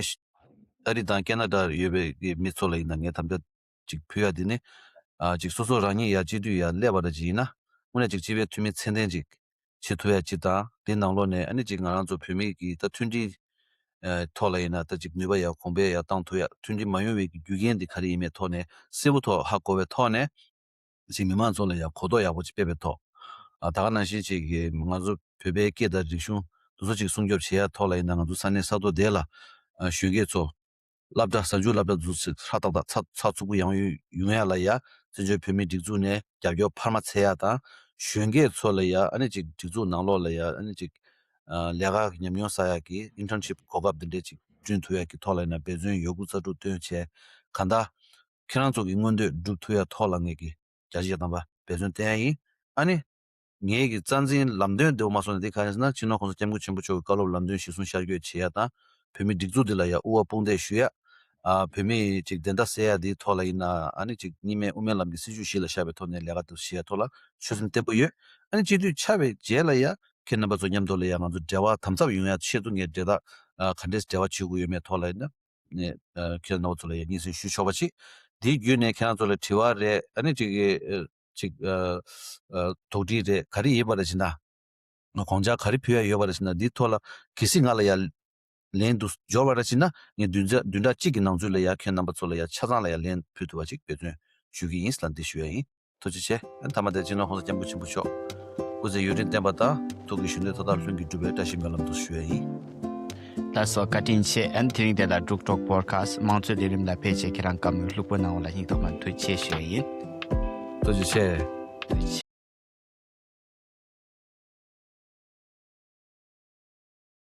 ཨ་རི་དང་ཁ་ན་ཌ་ཡོད་པའི་གི་མི་ཚོ་ལ་ཡིན་ན་ངས་དམ་བཅའ་ཅིག་ཕུལ་ཡ་འདི་ནི། ཨ་ཅིག་སོ་སོ་རང་ཉིད་ཡ་སྤྱི་འཐུས་ཡ་སླེབས་པ་ར་ཅིག་ཡིན་ན་དངོས་གནས་ཅིག་སྤྱི་པའི་འཐུས་མི་ཚད་ལྡན་ཅིག་བྱེད་ཐུབ་ཡ་ཅིག་དང་། དེ་ནང་ལོགས་ནས་ཨ་ནི་ཅིག་ང་རང་ཚོ་བོད་མི་གི་ད་མཐུན་སྒྲིལ་ཨ་ཐོག་ལ་ཡིན་ན་ད་ཅིག་ནུས་པ་ཡ་གོང་འཕེལ་ཡ་བཏང་ཐུབ་ཡ། མཐུན་སྒྲིལ་མ་ཡོང་བའི་གི་རྒྱུ་རྐྱེན་འདི་ག་རེ་ཡིན་མེད་ཐོག་ནས་གསལ་པོ་ཐོག་ཧ་གོ་བའི་ཐོག་ནས། ཅིག་མི་མང་ཚོ་ལ་ཡང་གོ་རྟོགས་ཡག་པོ་ཅིག་སྤེལ་བའི་ཐོག་ཨ་ད་ག་ནང་བཞིན་ཅིག་གི་ང་ཚོ་བོད་པའི་སྐད་དང་རིག་གཞུང་འདི་ཚོ་ཅིག་སྲུང་སྐྱོབ་བྱེད་ཡ་ཐོག་ལ་ཡིན་ན། ང་ཚོ་ས་གནས་ས་ཐོག་དེ་ལ་ཨ་གཞོན་སྐྱེས་ཚོ་སློབ་གྲྭ་གཟའ་མཇུག་སློབ་གྲྭ་འཛུགས་ཚེ་ཧྲ་ཏག་ཏག་ཚགས་ཚགས་ཚུད་པོ་ཡང་ཡོང་ཡ་ལ་ཡ་བཙན་བྱོལ་བོད་མིའི་སྒྲིག་འཛུགས་ནས་རྒྱབ་སྐྱོར་འཕར་མ་འཚལ་ཡ་དང་། གཞོན་སྐྱེས་ཚོ་ལ་ཡ་ཨ་ནི་ཅིག་སྒྲིག་འཛུགས་ནང་ལོགས་ལ་ཡ་ཨ་ནི་ཅིག་ཨ་ལས་ཀ་ཉམས་མྱོང་བསགས་ཡ་གི་ཨིན་ཊརན་ཤིབ་གོ་སྐབས་འདི་འདྲས་ཅིག་བསྐྲུན་ཐུབ་ཡ་གི་ཐོག་ལ་ཡིན་ན་འབད་བརྩོན་ཡོད་རྒུ་རྩལ་སྤྲུགས་བཏོན་བྱས། གང་ལྟར་ཁྱེད་རང་ཚོ་གི་མངོན་འདོད་འགྲུབ་ཐུབ་ཡ་ཐོག་ལ་ངེད་ཀྱིས་བརྒྱ་ཆ་བརྒྱ་ཐམ་པ་འབད་བརྩོན་བསྟན་ཡ་ཡིན། ཨ་ནི་ངེད་ཀྱི་རྩ་འཛིན་ལམ་སྟོན་འདི་བ་མ་སོང་ནས་འདི་ག་རེ་ཟེར་ན། སྤྱི་ནོར་༸གོང་ས་༸སྐྱབས་མགོན་ཆེན་པོ་མཆོག་གི་བཀའ་སློབ་ལམ་སྟོན་གཞིར་བཟུང་ཤར་བསྐྱོད་བྱེད་ཡ་དང་། བོད་མིའི་སྒྲིག་འཛུགས་འདི་ལ་ཡ་དབུ་བ་དཔུང་འདེགས་ཞུ་ཡ། ཨ་བོད་མིའི་ཅིག་བདེན་མཐའ་གསལ་ཡ་འདིའི་ཐོག་ལ་ཡིན་ན། ཨ་ནི་ཅིག་གཉིས་སྨན་དབུ་མའི་ལམ་གྱི་སྲིད་བྱུས་གཞི་ལ་བཞག་པའི་ཐོག་ནས་ལས་ཀ་དེ་བྱེད་ཡ་ཐོག་ལ་ཆོད་སེམས་བརྟན་པོ་ཡོད། ཨ་ནི་སྤྱི་འཐུས་ཆགས་པའི་རྗེས་ལ་ཡ་ ཁྱེད་རྣམ་པ་ཚོ་མཉམ་དུ་ལ་ཡ་ང་ཚོ་འབྲེལ་བ་དམ་ཟབ་ཡོང་ཡ་ཆེད་དུ་ངས་འབྲེལ་ཐག་ག་འདྲས་འབྲེལ་བ་བྱེད་དགོས་ཡོད་མེད་ཐོག་ལ་ཡིན་ན་ནས་ཁྱེད་རྣམ་པ་ཚོ་ལ་ཡ་སྙན་སེང་ཞུ་ཆོག་པ་ཅིག་དེའི་བརྒྱུད་ནས་ཁྱེད་རང་ཚོ་ལ་དྲི་བ་རེད། ཨ་ནི་ཅིག་གི་ཅིག་དོགས་འདྲི་རེད། ག་རེ་ཡིན་པ་རེད་ཅེ་ན། དགོངས་འཆར་ག་རེ་ཕུལ་ཡ་ཡོད་པ་རེད་ཅེ་ན། འདིའི་ཐོག་ལ་གལ་སྲིད་ང་ལ་ཡ་ལན་དུ་འབྱོར་བ་རེད་ཅེ་ན། ངས་བདུན་ཕྲག་བདུན་ཕྲག་གཅིག་གི་ནང་ཚུད་ལ་ཡ་ཁྱེད་རྣམ་པ་ཚོ་ལ་ཡ་ཆ་ཚང་ལ་ཡ་ལན་ཕུལ་ཐུབ་པ་ཅིག་འབད་བརྩོན་ཞུ་གི་ཡིན་ལབ་འདི་ཞུ་ཡ་ཡིན། ཐུགས་རྗེ་ཆེ། ཨ་མཐའ་མ་དེ་སྤྱི་ནོར་༸གོང་ས་༸སྐྱབས་མགོན་ཆེན་པོ་མཆོག་སྐུ་ཚེ་ཡུན་རིང་བརྟན་པ་དང་ཐུགས་ཀྱི་གཞོན་ནུ་མཐའ་དག་ལྷུན་གྱིས་གྲུབ་པའི་བཀྲ་ཤིས་སྨོན་ལམ་དུ་ཞུ་ཡ་ཡིན། ལགས་སོ། བཀའ་དྲིན་ཆེ། ཨན་དེ་རིང་དེ་ལ་འབྲུག་གྲོགས་པོ་ཌི་ཁ་སི་ཊི་དམངས་གཙོའི་ལས་རིམ་ལ་ཕེབས་བྱས་ཁྱེད་རང་བཀའ་མོལ་ལྷུག་པོ་གནང་བ་ལ་སྙིང་ཐག་པ་ནས་ཐུགས་རྗེ་ཆེ་ཞུ་ཡ་ཡིན། ཐུགས་རྗེ་ཆེ། ཐུགས་རྗེ་ཆེ།